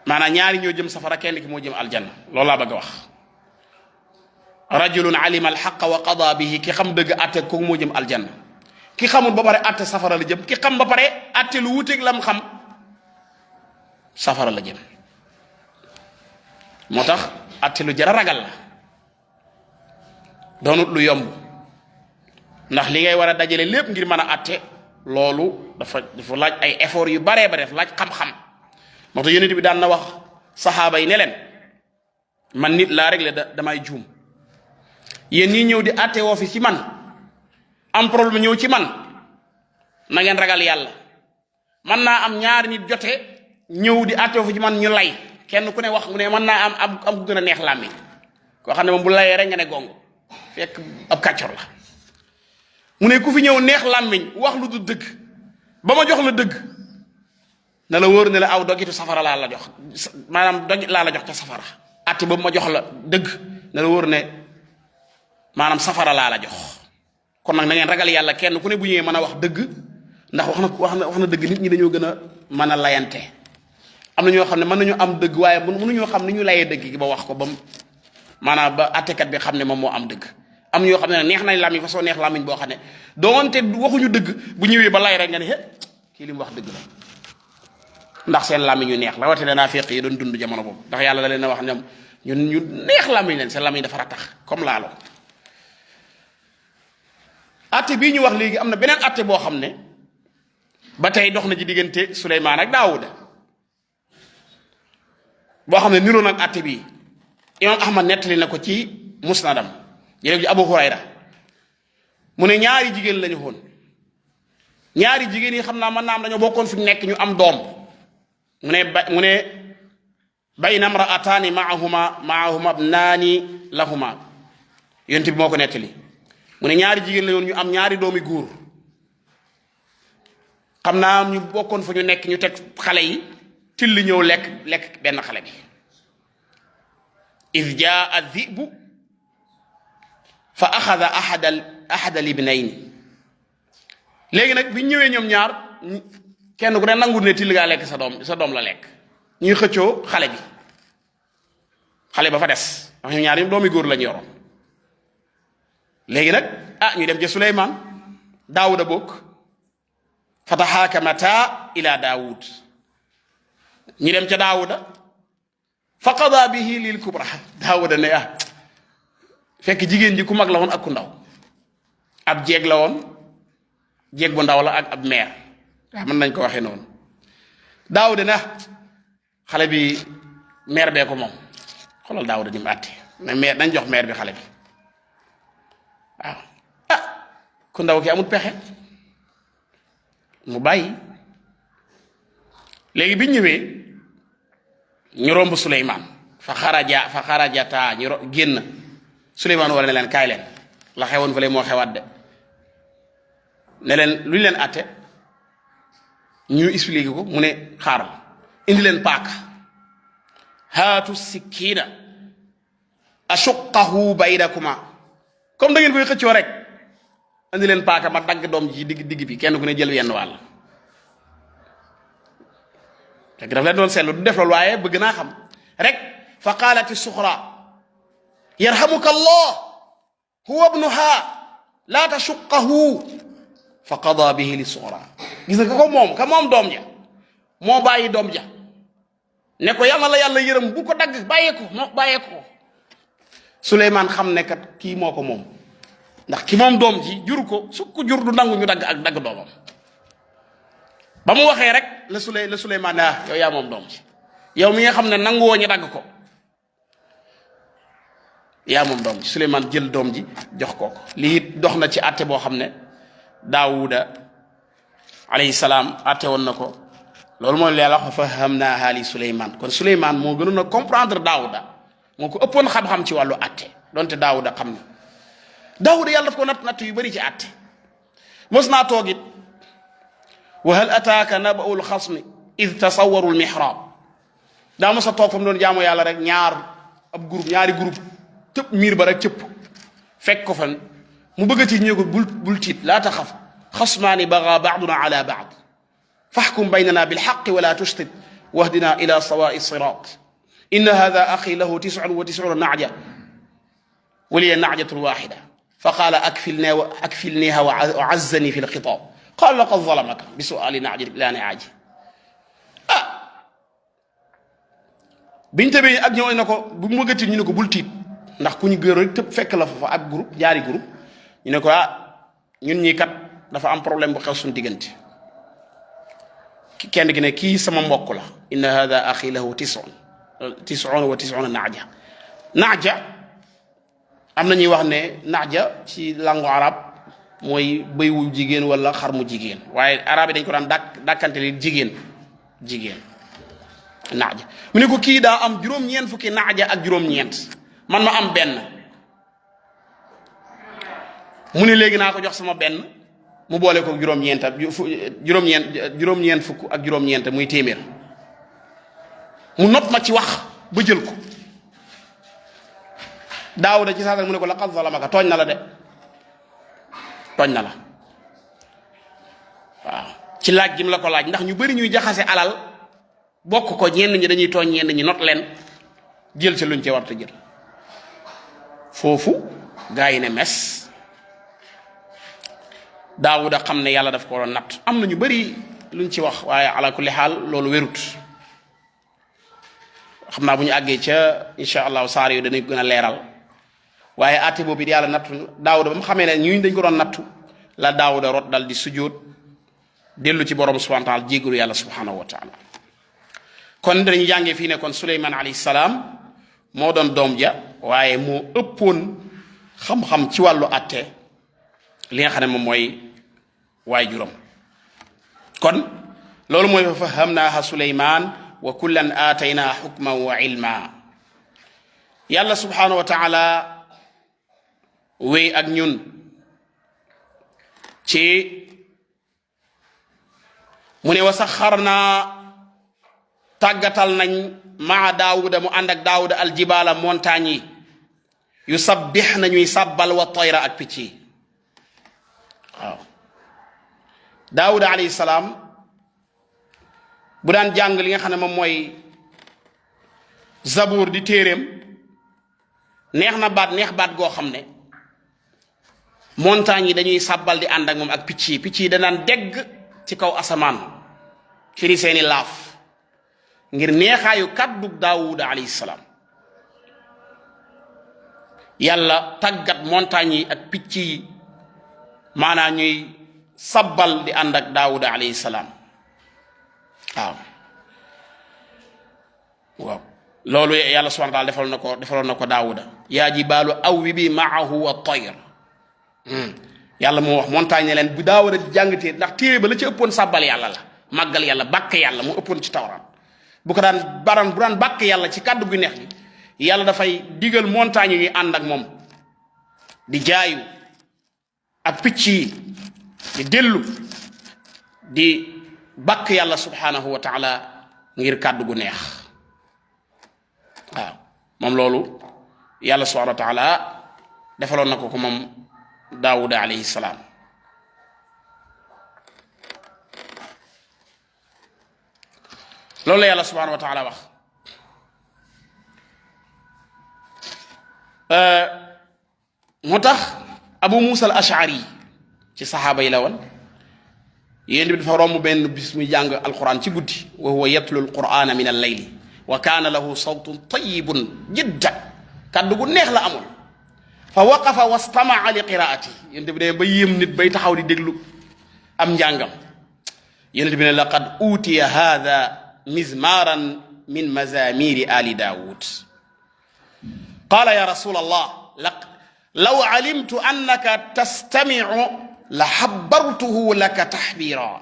maanaa ñaari ñoo jëm safara kenn ki moo jëm aljanna loolu laa bëgg a wax rajulun alima alxaqa wa qada bihi ki xam dëgg atte kooku moo jëm aljanna ki xamul ba pare atte safara la jëm ki xam ba pare atte lu wuteeg lam xam safara la jëm moo tax atte lu jar a ragal la doonut lu yomb ndax li ngay war a dajale lépp ngir mën a atte loolu dafa laaj ay effort yu baree bare dafa laaj xam-xam moo tax yonent bi daan na wax saxaaba yi ne leen man nit laa rek la damay juum yéen ñi ñëw di atte woo fi ci man am problème ñëw ci man na ngeen ragal yàlla man naa am ñaari nit jote ñëw di atte woo fi ci man ñu lay kenn ku ne wax mu ne mën naa am ku gën a neex làmmiñ koo xam ne moom bu layee rek nga ne gongo fekk ab kàccor la mu ne ku fi ñëw neex làmmiñ wax lu du dëgg ba ma jox la dëgg na la wóor ne la aw dogitu safara laa la jox maanaam dogit laa la jox ca safara atte boobu ma jox la dëgg na la wóor ne maanaam safara laa la jox kon nag na ngeen ragal yàlla kenn ku ne bu ñëwee mën a wax dëgg ndax wax na dëgg nit ñi dañoo gën a mën a layante am na ñoo xam ne mën nañu am dëgg waaye mënuñoo xam ni ñu layee dëgg gi ba wax ko ba maanaam ba attekat bi xam ne moom moo am dëgg am ñoo xam ne neex nañ làmmiñ façon neex làmmiñ boo xam ne doonte waxuñu dëgg bu ñëwee ba lay rek nga ne kii li mu wax dëgg la ndax seen làmmiñ yu neex la wate danaa féq yi doon dund jamono boobu ndax yàlla da leen a wax ñoom ñun ñu neex làmmiñ leen seen làmmiñ dafa ratax comme laalo atte bii ñu wax léegi am na beneen atte boo xam ne ba tey dox na ci diggante Suleymaan ak Daawuda boo xam ne niroo nag atte bii imam Ahmad nettali na ko ci musnadam jëlee ci Abu Hurayra mu ne ñaari jigéen lañu woon ñaari jigéen yi xam naa mën naa am dañoo bokkoon fi nekk ñu am doom mu ne bayna imra'ataani maahuma ibnaani lahuma yonent bi moo ko nettali mu ne ñaari jigéen la yoon ñu am ñaari doomi góor xam naa ñu bokkoon fa ñu nekk ñu teg xale yi till ñëw lekk benn xale bi iz jaa adh-dhi'bu fa axada ahada libnayni léegi nag bi ñëwee ñoom ñaar kenn ku ne nangu ne till gaa lekk sa doom la lekk ñuy xëccoo xale ba fa des ndax ñoom ñaar ñoom doomi góor lañu yoroon léegi nag ñu dem ci Suleymaan Daawuda bokk fa taxaakamata ila Daawud ñu dem ca Daawuda fa qada bihi lil kubra Daawuda ne fekk jigéen ji ku mag la woon ak ku ndaw ab jeeg la woon jeeg bu ndaw la ak ab meer mën nañ ko waxee noonu Daawuda ne xale bi meer bee ko moom xoolal Daawuda ni mu àtte mais meer nañ jox meer bi xale bi waaw ku ndaw ki amul pexe mu bàyyi léegi bi ñëwee ñu romb Suleymaan fa xarajataa ñu génn Suleymaan wala ne leen kaay leen la xewoon fële moo xewaat de ne leen lu ñu leen àtte ñu expliqué ko mu ne xaaral indi leen paaka haatu sikkiina ashuqahu baynakuma comme da ngeen koy xëccoo rek indi leen paaka ma dagg doom ji digg bi kenn ku ne jël yenn wàll fekk daf leen doon seetlu du def loolu waaye bëgg naa xam rek fa qaalati suxra yarhamuka allah huwa ibnuha laa tashuqahu fa qada bihi li suxra gis nga ka moom doom ja moo bàyyi doom ja ne ko yàlla la yàlla yërëm bu ko dagg bàyyee ko Suleymaan xam ne kat kii moo ko moom ndax ki moom doom ji jur ko su ko jur du nangu ñu dagg doomam ba mu waxee rek la Suleymaan yow yaa moom doom ji yow mi nga xam ne nangu woo ñu dagg ko yaa moom doom ji Suleymaan jël doom ji jox ko lii dox na ci àtte boo xam ne Daawuda alayhi salaam àtte woon na ko loolu mooy Yàlla wax fahamnaahaa li Suleymaan kon Suleymaan moo gënoon a comprendre Daawuda moo ko ëppoon xam-xam ci wàllu àtte donte Daawuda xam na Daawuda yàlla daf ko natt yu bari ci àtte mos naa toog it wa hal ataaka naba'ul xasmi id tasawwaru al mihrab daa mos a toog fa mu doon jaamu yàlla rek ñaari groupe tëpp miir ba rek cëpp fekk ko fan mu bëgg ci ñu ko bul tiit laa taxaf xasmaani bagaa baaduna ala baad faxkum baynana bilxaqi wala tushtit wahdina ila sawaai sirat inna hada axi lahu 99 naaja wa liya naajatun waxida fa qaala akfilniha wa azzani fi lxitaab qaala laqad zalamaka bi suali naaji laa naaji biñ tëbee ak ñëw na ko bu mu gëtit ñu ne ko bul tiit ndax ku ñu gër rek tëb fekk la fa ak groupe ñaari groupe ñu ne ko ñun ñii kat dafa am problème bu xew suñu diggante kenn ki ne kii sama mbokk la inna hada axi lahu 99 naaja am na ñuy wax ne naaja ci langue arabe mooy bëy wu jigéen wala xar mu jigéen waaye arabe yi dañ ko daan dàkkante li jigéen naaja mu ne ko kii daa am juróom-ñeent fukki naaja ak juróom-ñeent man ma am benn mu ne léegi naa ko jox sama benn mu boole ko juróom-ñeent fukk ak juróom-ñeent muy téeméer mu not ma ci wax ba jël ko Daawuda ci saasal mu ne ko laqad zalamaka tooñ na la de tooñ na la waaw ci laaj gi mu la ko laaj ndax ñu bari ñuy jaxase alal bokk ko ñenn ñi dañuy tooñ ñenn ñi not leen jël ci luñ ci war a jël foofu gaa yi ne mes Daawuda xam ne yàlla daf ko doon natt am na ñu bari luñ ci wax waaye ala kulli xaal loolu wérut xam naa bu ñu àggee ca incha allahu saar yu danañ gën a leeral waaye àtte boobu it yàlla nattu Daawuda ba mu xamee ne ñuñ dañ ko doon nattu la Daawuda rot dal di sujjóot dellu ci borom subhanahu wa taala jéggalu yàlla subhanahu wa taala kon dañuy jàngee fii ne kon Suleymaan alayhi salaam moo doon doom ja waaye moo ëppoon xam-xam ci wàllu àtte li nga xam ne moom mooy waay juróom kon loolu mooy fa fahamnaaha Suleymaan wa kullan aataynaa xukman wa ilma yàlla subhanahu wa taala wéy ak ñun ci mu ne wa saxarnaa tàggatal nañ maa Daawuda mu ànd ak Daawuda aljibaala montagne yi yu sabbix nañuy sàbbal wa tayra ak picc yi waaw Daawuda alayhi salaam bu daan jàng li nga xam ne moom mooy zabuur di téeréem neex baat goo xam ne montagne yi dañuy sàbbal di ànd ak moom ak picc yi danaan dégg ci kaw asamaan firi seeni laaf ngir neexaayu kàddu Daawuda alayhi salaam yàlla tàggat montagne yi ak picc yi maanaam ñuy sabbal di ànd ak Daawuda alayhi salaam waaw loolu yàlla subhanahu wa taala defaloon na ko Daawuda yaa jibaalu awwibi maahu wa tayr yàlla moo wax montagne ne leen bu Daawuda jàngatee ndax téere ba la ci ëppoon sàbbal yàlla la màggal yàlla bàkk yàlla mu ëppoon ci tawraat bu daan bàkk yàlla ci kàddu gu neex gi yàlla dafay digal montagne yi ànd ak moom di jaayu ak picc yi di dellu di bàkk yàlla subhanahu wa taala ngir kàddu gu neex waaw moom loolu yàlla subhanahu wa taala defaloon na ko moom Daawuda alayhi salaam loolu la yàlla subhanahu wa taala wax moo tax Abu Musa al Ashari ci saxaaba yi la woon yéen bi dafa romb benn bis muy jàng alquran ci guddi wa huwa yatlu alqurana min al-layli wa kaana lahu sawtun tayyibun jiddan kàddu gu neex la amoon fa waqafa wastamaa li qiraati yéen bi ne ba yéem nit bay taxaw di déglu am njàngam yéen bi ne laqad utiya hada mizmaran min mazamiri ali daawud qaala ya rasul allah law alimtu annaka tastamiu la xabartuhu laka taxbira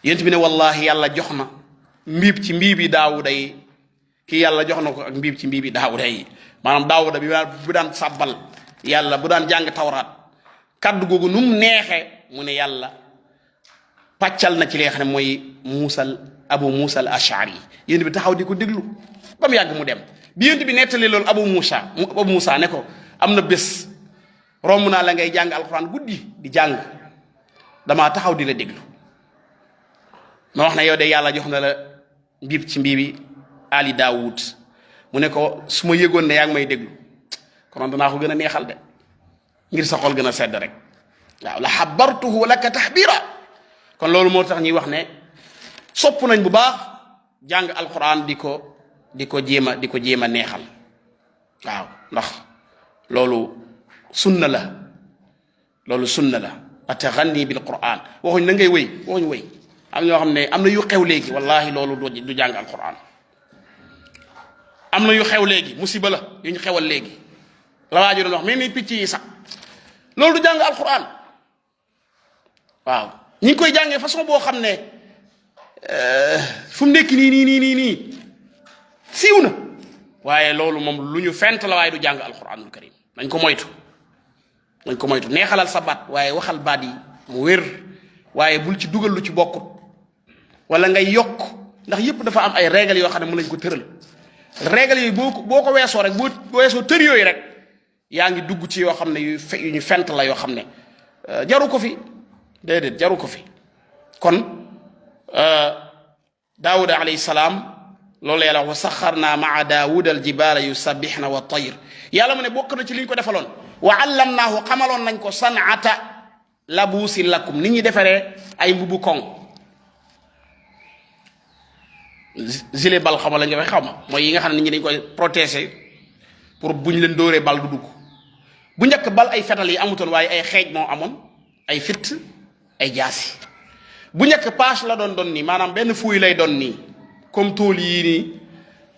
yéen bi ne wallahi yàlla jox na mbiib ci mbiibi daawuda yi kii yàlla jox na ko ak mbiib ci mbiibi daawuda yi maanaam daawuda bi bu daan sàbbal yàlla bu daan jàng tawraat kaddu googu nu mu neexee mu ne yàlla pàccal na ci li nga xam ne mooy abu musa al ashari yéen bi taxaw di ko déglu ba mu yàgg mu dem bi yéen bi nettali loolu abu musa ne ko am na bés romb naa la ngay jàng alquran guddi di jàng damaa taxaw di la déglu ma wax ne yow de yàlla jox na la mbiib ci mbiibi ali daawud mu ne ko su ma yëgoon ne yaa ngi may déglu konoon danaa ko gën a neexal de ngir sa xol gën a sedd rek waaw la xabartuhu laka taxbira kon loolu moo tax ñuy wax ne sopp nañ bu baax jàng alquran di ko jéem a neexal waaw ndax loolu sunna la ataganni bil quran waxuñ na ngay wëy waxuñ wëy am ñoo xam ne am na yu xew léegi wallahi loolu du jàng alquran am na yu xew léegi musiba la yu ñu xewal léegi la waa ji doon wax mais ni picc yi sax loolu du jàng alquran waaw ñi ngi koy jàngee façon boo xam ne fu mu nekk nii siiw na waaye loolu moom lu ñu fent la waaye du jàng alquranul karim dañ ko moytu neexalal sa baat waaye waxal baat yi mu wér waaye bul ci dugal lu ci bokkut wala ngay yokk ndax yépp dafa am ay règles yoo xam ne mën nañ ko tëral règles yooyu boo ko weesoo rek boo weesoo tër yooyu rek yaa ngi dugg ci yoo xam ne yu ñu fent la yoo xam ne jaru ko fi déedéet jaru ko fi kon daawuda alayhi salaam loolu yàlla wa saxarna maa daawuda al jibaala yusabbixna wa tayr yàlla mu ne bokk na ci li ñu ko defaloon wa allamnaahu xamaloon nañ ko sanata labuusin lakum nit ñi defaree ay mbubu koŋ gilet bal xama la nga xaw ma mooy yi nga xam ne nit ñi dañ koy protéger pour buñ leen dóoree bal du dugg bu njëkk bal ay fetal yi amutoon waaye ay xeej moo amoon ay fitt ay jaasi bu njëkk pache la doon nii maanaam benn fuuy lay doon nii comme tool yii nii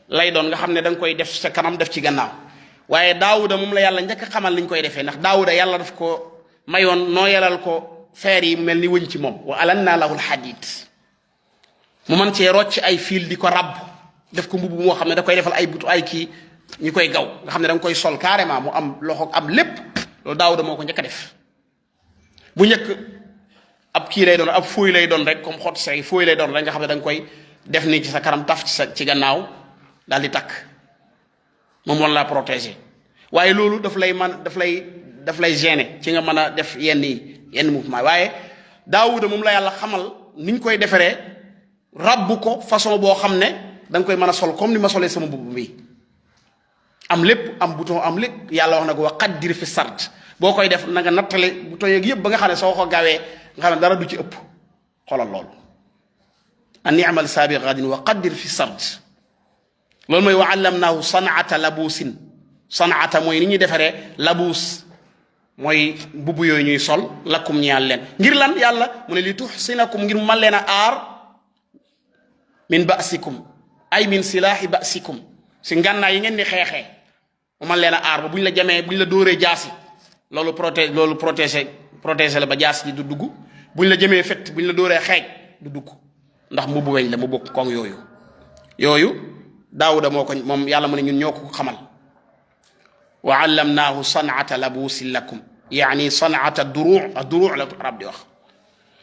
lay doon nga xam ne da nga koy def sa kanam def ci gannaaw waaye daawuda moom la yàlla njëkk xamal liñ koy defee ndax daawuda yàlla daf ko mayoon noo yelal ko feer yi mel ni wëñ ci moom wa alanna lahul hadid mu man cee rocc ay fiil di ko ràbb def ko mbubb moo xam ne da koy defal ay butu ay kii ñi koy gaw nga xam ne da nga koy sol carrément mu am loxo am lépp loolu daawuda moo ko njëkk a def bu njëkk ab kii lay doon ab fooy lay doon rek comme xott say fooy lay doon rek nga xam ne da nga koy def nii ci sa kanam taf ci gannaaw daal di takk moom wan laa protéger waaye loolu daf lay gêner ci nga mën a def yenn mouvement waaye daawuda moom la yàlla xamal niñ koy defaree rabbu ko façon boo xam ne da nga koy mën a sol comme ni ma solee sama mbubb bi am lépp am bouton am lépp yàlla wax na ko wa qaddir fi sard boo koy def na nga nattale bouton yeeg yëpp ba nga xam ne soo ko gawee nga xam ne dara du ci ëpp xoolal loolu an ni'mal sabiqatin wa qaddir fi sard loolu mooy wa allamnaahu sanata labuusin sanata mooy ni ñuy defaree labuus mooy mbubb yooyu ñuy sol lakum ñaan leen ngir lan yàlla mu ne li tuxsinakum ngir mu man leen a aar min basikum ay min silaahi basikum si ngànnaay yi ngeen di xeexee mu man leen a aar ba bu ñu la jamee bu ñu la dóoree jaasi loolu protéger la ba jaasi ji du dugg bu ñu la jëmee fett bu ñu la dóoree xeej du dugg ndax mbubu weñ la mu bokk koŋ yooyu daawuda moo ko moom yàlla mu ne ñun ñoo ko xamal wa allamnaahu sanata labuusin lakum yaani sanata duruu la arab di wax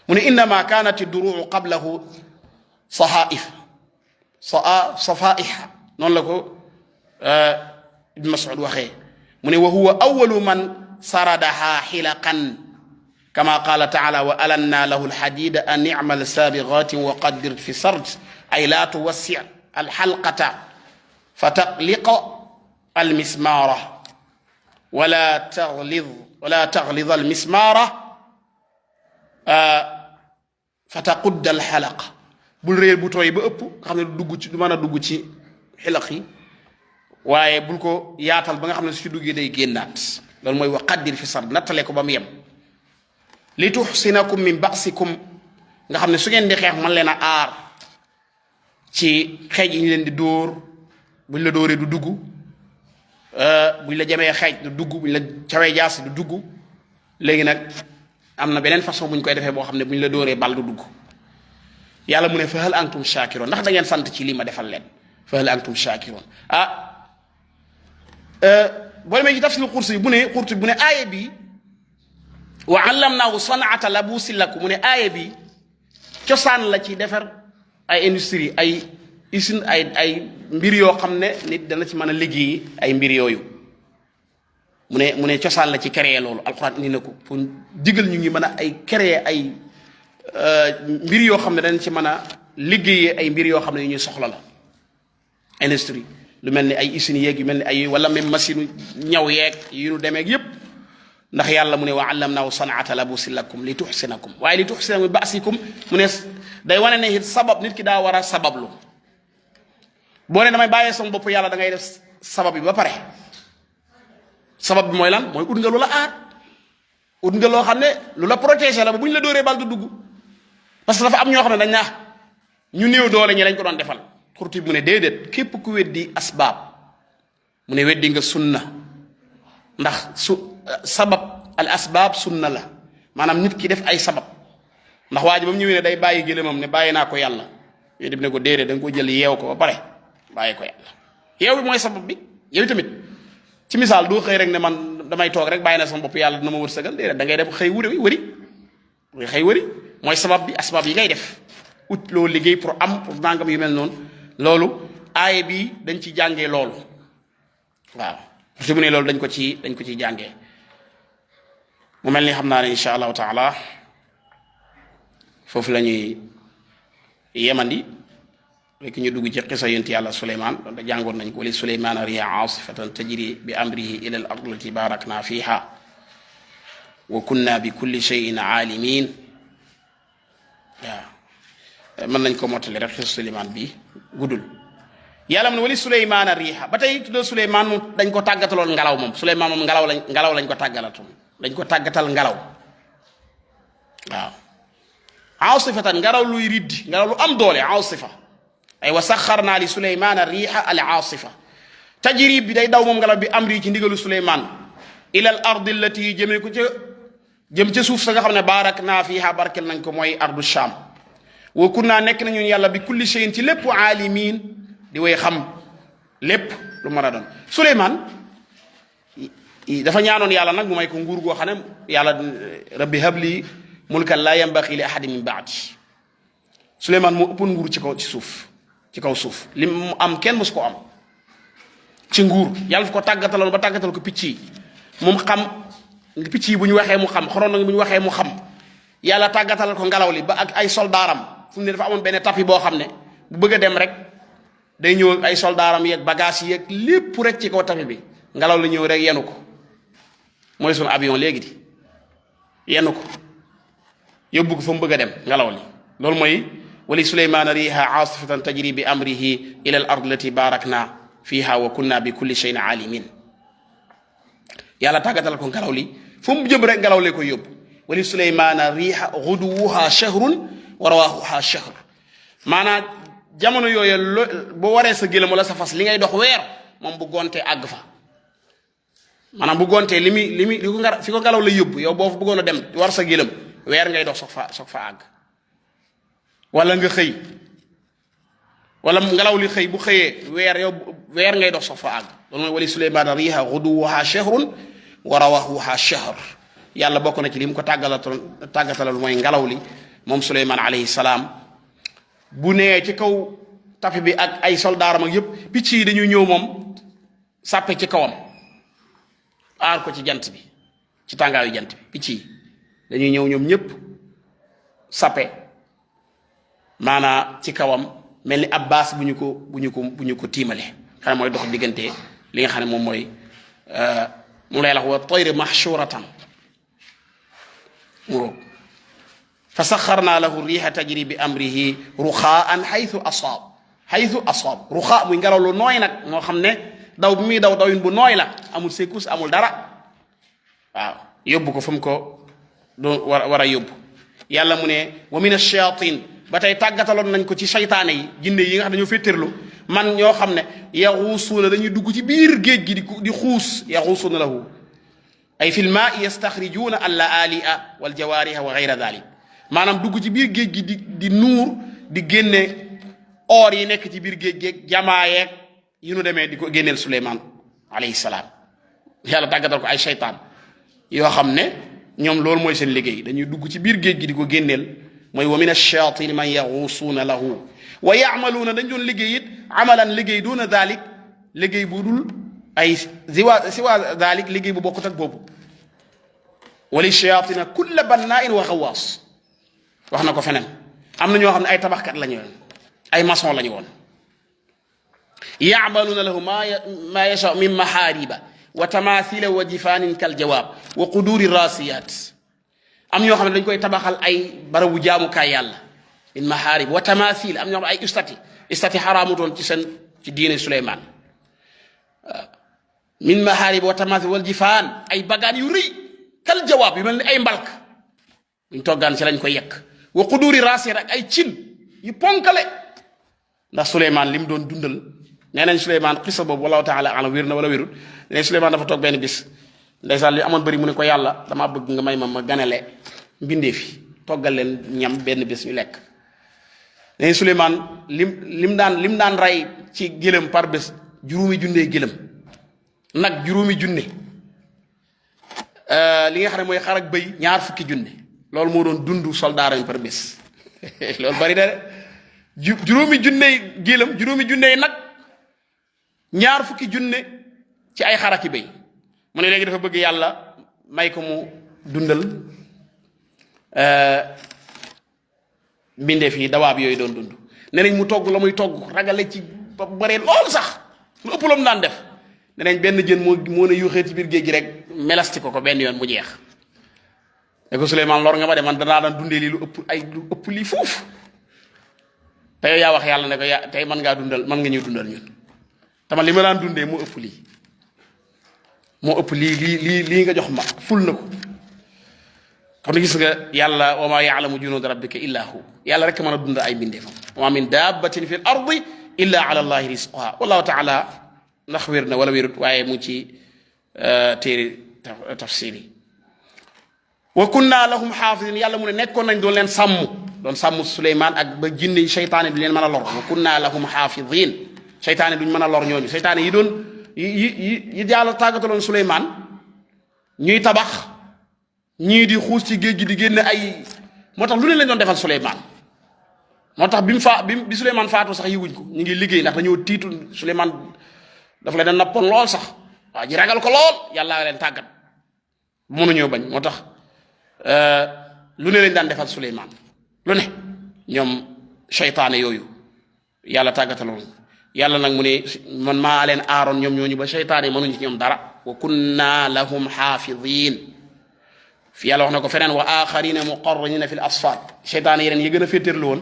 mu ne innama kaanat duruu qablahu safaiha noonu la ko ibn Mas'ud waxee mu ne wa huwa awalu man saradaha xilaqan kama qaala taala wa alanna lahu alxadida an icmal saabigatin wa qaddir fi sard ay laa tuwassi alxalqata fa taqliqa almismaara wala taglid almismaara fa taqudda alxalaqa bul réer bu tooy ba ëpp nga xam ne du mën a dugg ci xilaq yi waaye bul ko yaatal ba nga xam ne su ci duggee day génnaat loolu mooy wa qaddir fi sard nattale ko ba mu yem li tuxsinakum min basikum nga xam ne su ngeen di xeex man leen a aar ci xeej yi ñu leen di dóor buñ la dóoree du dugg buñ la jamee xeej du dugg buñ la cawee jaas du dugg léegi nag am na beneen façon buñ koy defee boo xam ne buñ la dóoree bal du dugg yàlla mu ne fa hal antum shakiroon ndax da ngeen sant ci lii ma defal leen fa hal antum shakiroon boo demee ci tafsir Qurtubi bu ne aaya bi wa allamnaahu sanaata labuusin lakum mu ne aaya bi cosaan la ci defar ay industrie ay usine ay mbir yoo xam ne nit dana ci mën a liggéey ay mbir yooyu mu ne cosaan la ci créer loolu alquran indi na ko pour digal ñu ngi mën a ay créer ay mbir yoo xam ne dañ ci mën a liggéeyee ay mbir yoo xam ne yu ñuy soxla la industrie lu mel ni ay usines yeeg yu mel ni ay wala même machine ñaw yeeg yu nu demeeg yépp ndax yàlla mu ne wa allamnaahu sanaata labusin lakum li tuxsinakum waaye li tuxsinakum basikum mu ne day wane ne it sabab nit ki daa war a sabablu boo ne damay bàyyee sama bopp yàlla da ngay def sabab bi ba pare sabab bi mooy lan mooy ut nga lu la aar ut nga loo xam ne lu la protéger la ba bu ñu la dóoree bal du dugg parce que dafa am ñoo xam ne dañ naa ñu néew doole ñi lañ ko doon defal xurti mu ne déedéet képp ku weddi asbaab mu ne weddi nga sunna ndax sabab al asbaab sunna la maanaam nit ki def ay sabab ndax waa ji ba mu ñëwee ne day bàyyi gëlëmam ne bàyyi naa ko yàlla yooyu dem ne ko déedéet da nga ko jël yeew ko ba pare bàyyi ko yàlla yeew bi mooy sabab bi yow tamit ci misaal doo xëy rek ne man damay toog rek bàyyi na sama bopp yàlla dina ma wërsëgal déedéet da ngay dem xëy wëri ngay xëy wëri mooy sabab bi asbaab yi ngay def ut loo liggéey pour am pour nangam yu mel noonu loolu aaye bi dañ ci jàngee loolu waaw su mu ne loolu dañ ko ci jàngee mu mel ni xam naa ne insha allahu taala foofu la ñuy yemandi rek ñu dugg ci xisa yonent yàlla Suleymaan da jàngoon nañ ko wali Suleymaana riihan aasifatan tajri bi amrihi ila al ardi allati barakna fiha wa kunna bi kulli shay'in aalimin waaw mën nañ ko mottali rek xisa Suleymaan bi guddul yàlla mu ne wali Suleymaana riiha ba tey tuddoo Suleymaan moom dañ ko tàggataloon ngelaw moom Suleymaan moom ngelaw lañ ko tàggalatoon dañ ko tàggatal ngelaw waaw aasifatan ngelaw luy riddi ngelaw lu am doole aasifa ay wa saxarnaa li Suleymaana riiha al aasifa tajri bi day daw moom ngelaw bi amri ci ndigalu Suleymaan ila al ardi allati jëm ca suuf sa nga xam ne baaraknaa fiiha barkel nañ ko mooy ardu Shaam wa kunnaa nekk nañu yàlla bi kulli shay'in ci lépp aalimiin di way xam lépp lu mën a doon Suleymaan dafa ñaanoon yàlla nag mu may ko nguur goo xam ne yàlla rabbi habli mulkan laa yanbaghi li ahadin min ba'di Suleymaan moo ëppoon nguur ci kaw suuf li mu am kenn mësu ko am ci nguur yàlla fi ko tàggataloon ba tàggatal ko picc yi moom xam picc yi bu ñu waxee mu xam xoron bu ñu waxee mu xam yàlla tàggatalal ko ngelaw li ba ak ay soldaaram fu mu ne dafa amoon benn tapis boo xam ne bu bëgg a dem rek day ñëw ay soldaaram yeeg bagage yi yeeg lépp rek ci kaw tapis bi ngelaw li ñëw rek yenu ko mooy sunu avion léegi di yenu ko yóbbu ko fa mu bëgg a dem ngelaw li loolu mooy wali Suleymaana riiha aasifatan tajri bi amrihi ila al ard allati barakna fiha wa kunna bi kulli shay'in alimin yàlla tàggatal ko ngelaw li fu mu jëm rek ngelaw lee koy yóbbu wali Suleymaana riiha guduwuha shahrun wa rawaahuha shahr maanaam jamono yooyu boo waree sa gëlëm wala sa fas li ngay dox weer moom bu gontee àgg fa maanaam bu gontee li ko ngelaw la yóbbu yow boo fa bëggoon a dem war sa gëlëm weer ngay dox soog fa àgg wala nga xëy wala ngelaw li xëy bu xëyee weer ngay dox soog fa àgg loolu mooy wali Suleymaana riiha guduwuha shahrun wa rawaahuha shahr yàlla bokk na ci li mu ko tàggatalal mooy ngelaw li moom Suleymaan alayhi salaam bu nee ci kaw tapi bi ak ay soldaaram ak yëpp picc yi dañuy ñëw moom sàppe ci kawam aar ko ci jant bi ci tàngaayu jant bi picc yi dañuy ñëw ñoom ñëpp sàppe maanaa ci kawam mel ni ab baas bu ñu ko tiimale xam ne mooy dox diggante li nga xam ne moom mooy mu lay wax wa tayri mahshuratan mu fa saxarnaa lahu riiha tajri bi amrihi ruxaan xaytu asaab ruxaa muy ngelaw lu nooy nag moo xam ne daw bi muy daw dawin bu nooy la amul secours amul dara waaw yóbbu ko fa mu ko doon war a yóbbu yàlla mu ne wa min ash-shayatin ba tey tàggataloon nañ ko ci saytaane yi jinne yi nga xam ne dañoo féttéerlu man ñoo xam ne yaxuusuuna dañuy dugg ci biir géej gi di xuus yaxuusuuna lahu ay fil maa'i yastaxrijuuna al-la'aali'a wal jawaariha wa gayra dalik maanaam dugg ci biir géej gi di nuur di génne or yi nekk ci biir géej géej jamaa yeeg yi nu demee di ko génneel Suleymaan alayhi salaam yàlla tàggatal ko ay seytaan yoo xam ne ñoom loolu mooy seen liggéey dañuy dugg ci biir géej gi di ko génneel mooy wa min ash-shayaatiin man yaxuusuuna lahu wa yaamaluuna dañ doon liggéey it amalan liggéey duuna dalik liggéey bu dul ay siwa dalik liggéey bu bokkut ak boobu. wali shayatina kulla bannaa'in wa xawaas wax na ko feneen am na ñoo xam ne ay tabaxkat la ñu woon ay maçon la ñu woon. ya'maluuna lahu ma yashaa min mahaariba wa tamathila wa jifaanin kal jawaab wa quduri raasiyaat am ñoo xam ne dañ koy tabaxal ay barabu jaamukaay yàlla min mahaarib wa tamathil am ñoo xam ne ay istati xaraamutoon ci diine Suleymaan min mahaarib wa tamathil wal jifaan ay bagaan yu rëy kal jawaab yu mel ni ay mbalk buñ toggaan ci lañ koy yekk wa quduri raasiyaat ak ay cin yu ponkale ndax Suleymaan lim doon dundal. nee nañ Suleymaan xisa boobu wallahu taala alam wér na wala wérul nee nañ Suleymaan dafa toog benn bis ndeysaan li amoon bëri mu ne ko yàlla damaa bëgg nga may ma ganale mbindee fi toggal leen ñam benn bis ñu lekk. nee nañ Suleymaan lim daan rey ci gëlëm par bés juróomi junne gëlëm nag juróomi junne li nga xam ne mooy xar ak bëy ñaar fukki junne loolu moo doon dundu soldaaram par bés loolu bari na de juróomi junne gëlëm juróomi junne nag. ñaar fukki junne ci ay xaraki béy mu ne léegi dafa bëgg yàlla may ko mu dundal mbindeef yi dawaab yooyu doon dund ne nañ mu togg la muy togg ragale ci ba bare lool sax lu ëpp la mu daan def ne nañ benn jën moo ne yuuxee ci biir géej gi rek melasti ko benn yoon mu jeex ne ko Suleymaan lor nga ma de man danaa daan dundee lii lu ëpp lii foofu te yow yaa wax yàlla ne ko tey mën nga ñuy dundal ñun tama li ma daan dundee moo ëpp lii nga jox ma ful na ko xam ne gis nga yàlla wa maa ya'lamu junuuda rabbika illa hu yàlla rek mën a dund ay mbindeefam wa maa min dabbatin fi l ardi illa ala allahi risquha wallahu taala ndax wér na wala wérut waaye mu ci téere tafsir yi wa kunna lahum xaafidin yàlla mu ne nekkoon nañ doon leen sàmm Suleymaan ak ba jinne yi seytaane du leen mën a lor wa kunna lahum xaafidin seytaane duñ mën a lor ñooñu seytaane yi doon yi yàlla tàggataloon Suleymaan ñuy tabax ñii di xuus ci géej gi di génne ay moo tax lu ne lañ doon defal Suleymaan moo tax bi Suleymaan faatu sax yëguñ ko ñu ngi liggéey ndax dañoo tiitu Suleymaan dafa leen a nappoon lool sax waaw ji ragal ko lool yàlla leen tàggat mënuñoo bañ moo tax lu ne lañ daan defal Suleymaan lu ne ñoom seytaane yooyu yàlla tàggataloon yàlla nag mu ne man maa leen aaroon ñoom ñooñu ba seytaane mënuñu ci ñoom dara wa kunna lahum xaafidin fi yàlla wax na ko feneen wa axarina muqarranina fi l asfad seytaane yeneen yi gën a féetéerlu woon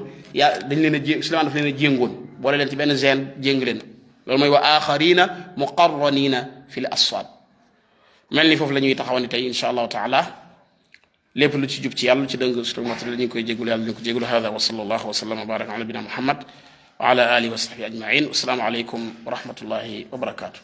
dañ leen a Suleymaan daf leen a jéngoon boole leen ci benn gene jéng leen loolu mooy wa axarina muqarranina fi l asfad mel ni foofu la ñuy taxaw ni tey insha allahu taala lépp lu ci jub ci yàlla lu ci dëng su mat la ñu koy jégul yàlla ñu ko jégul hada wa sallallahu wa sallam wa baraka ala nabina muhammad wa ala alihi wa sahbihi ajmain assalaamu aleykum wa rahmatullahi wa barakatuh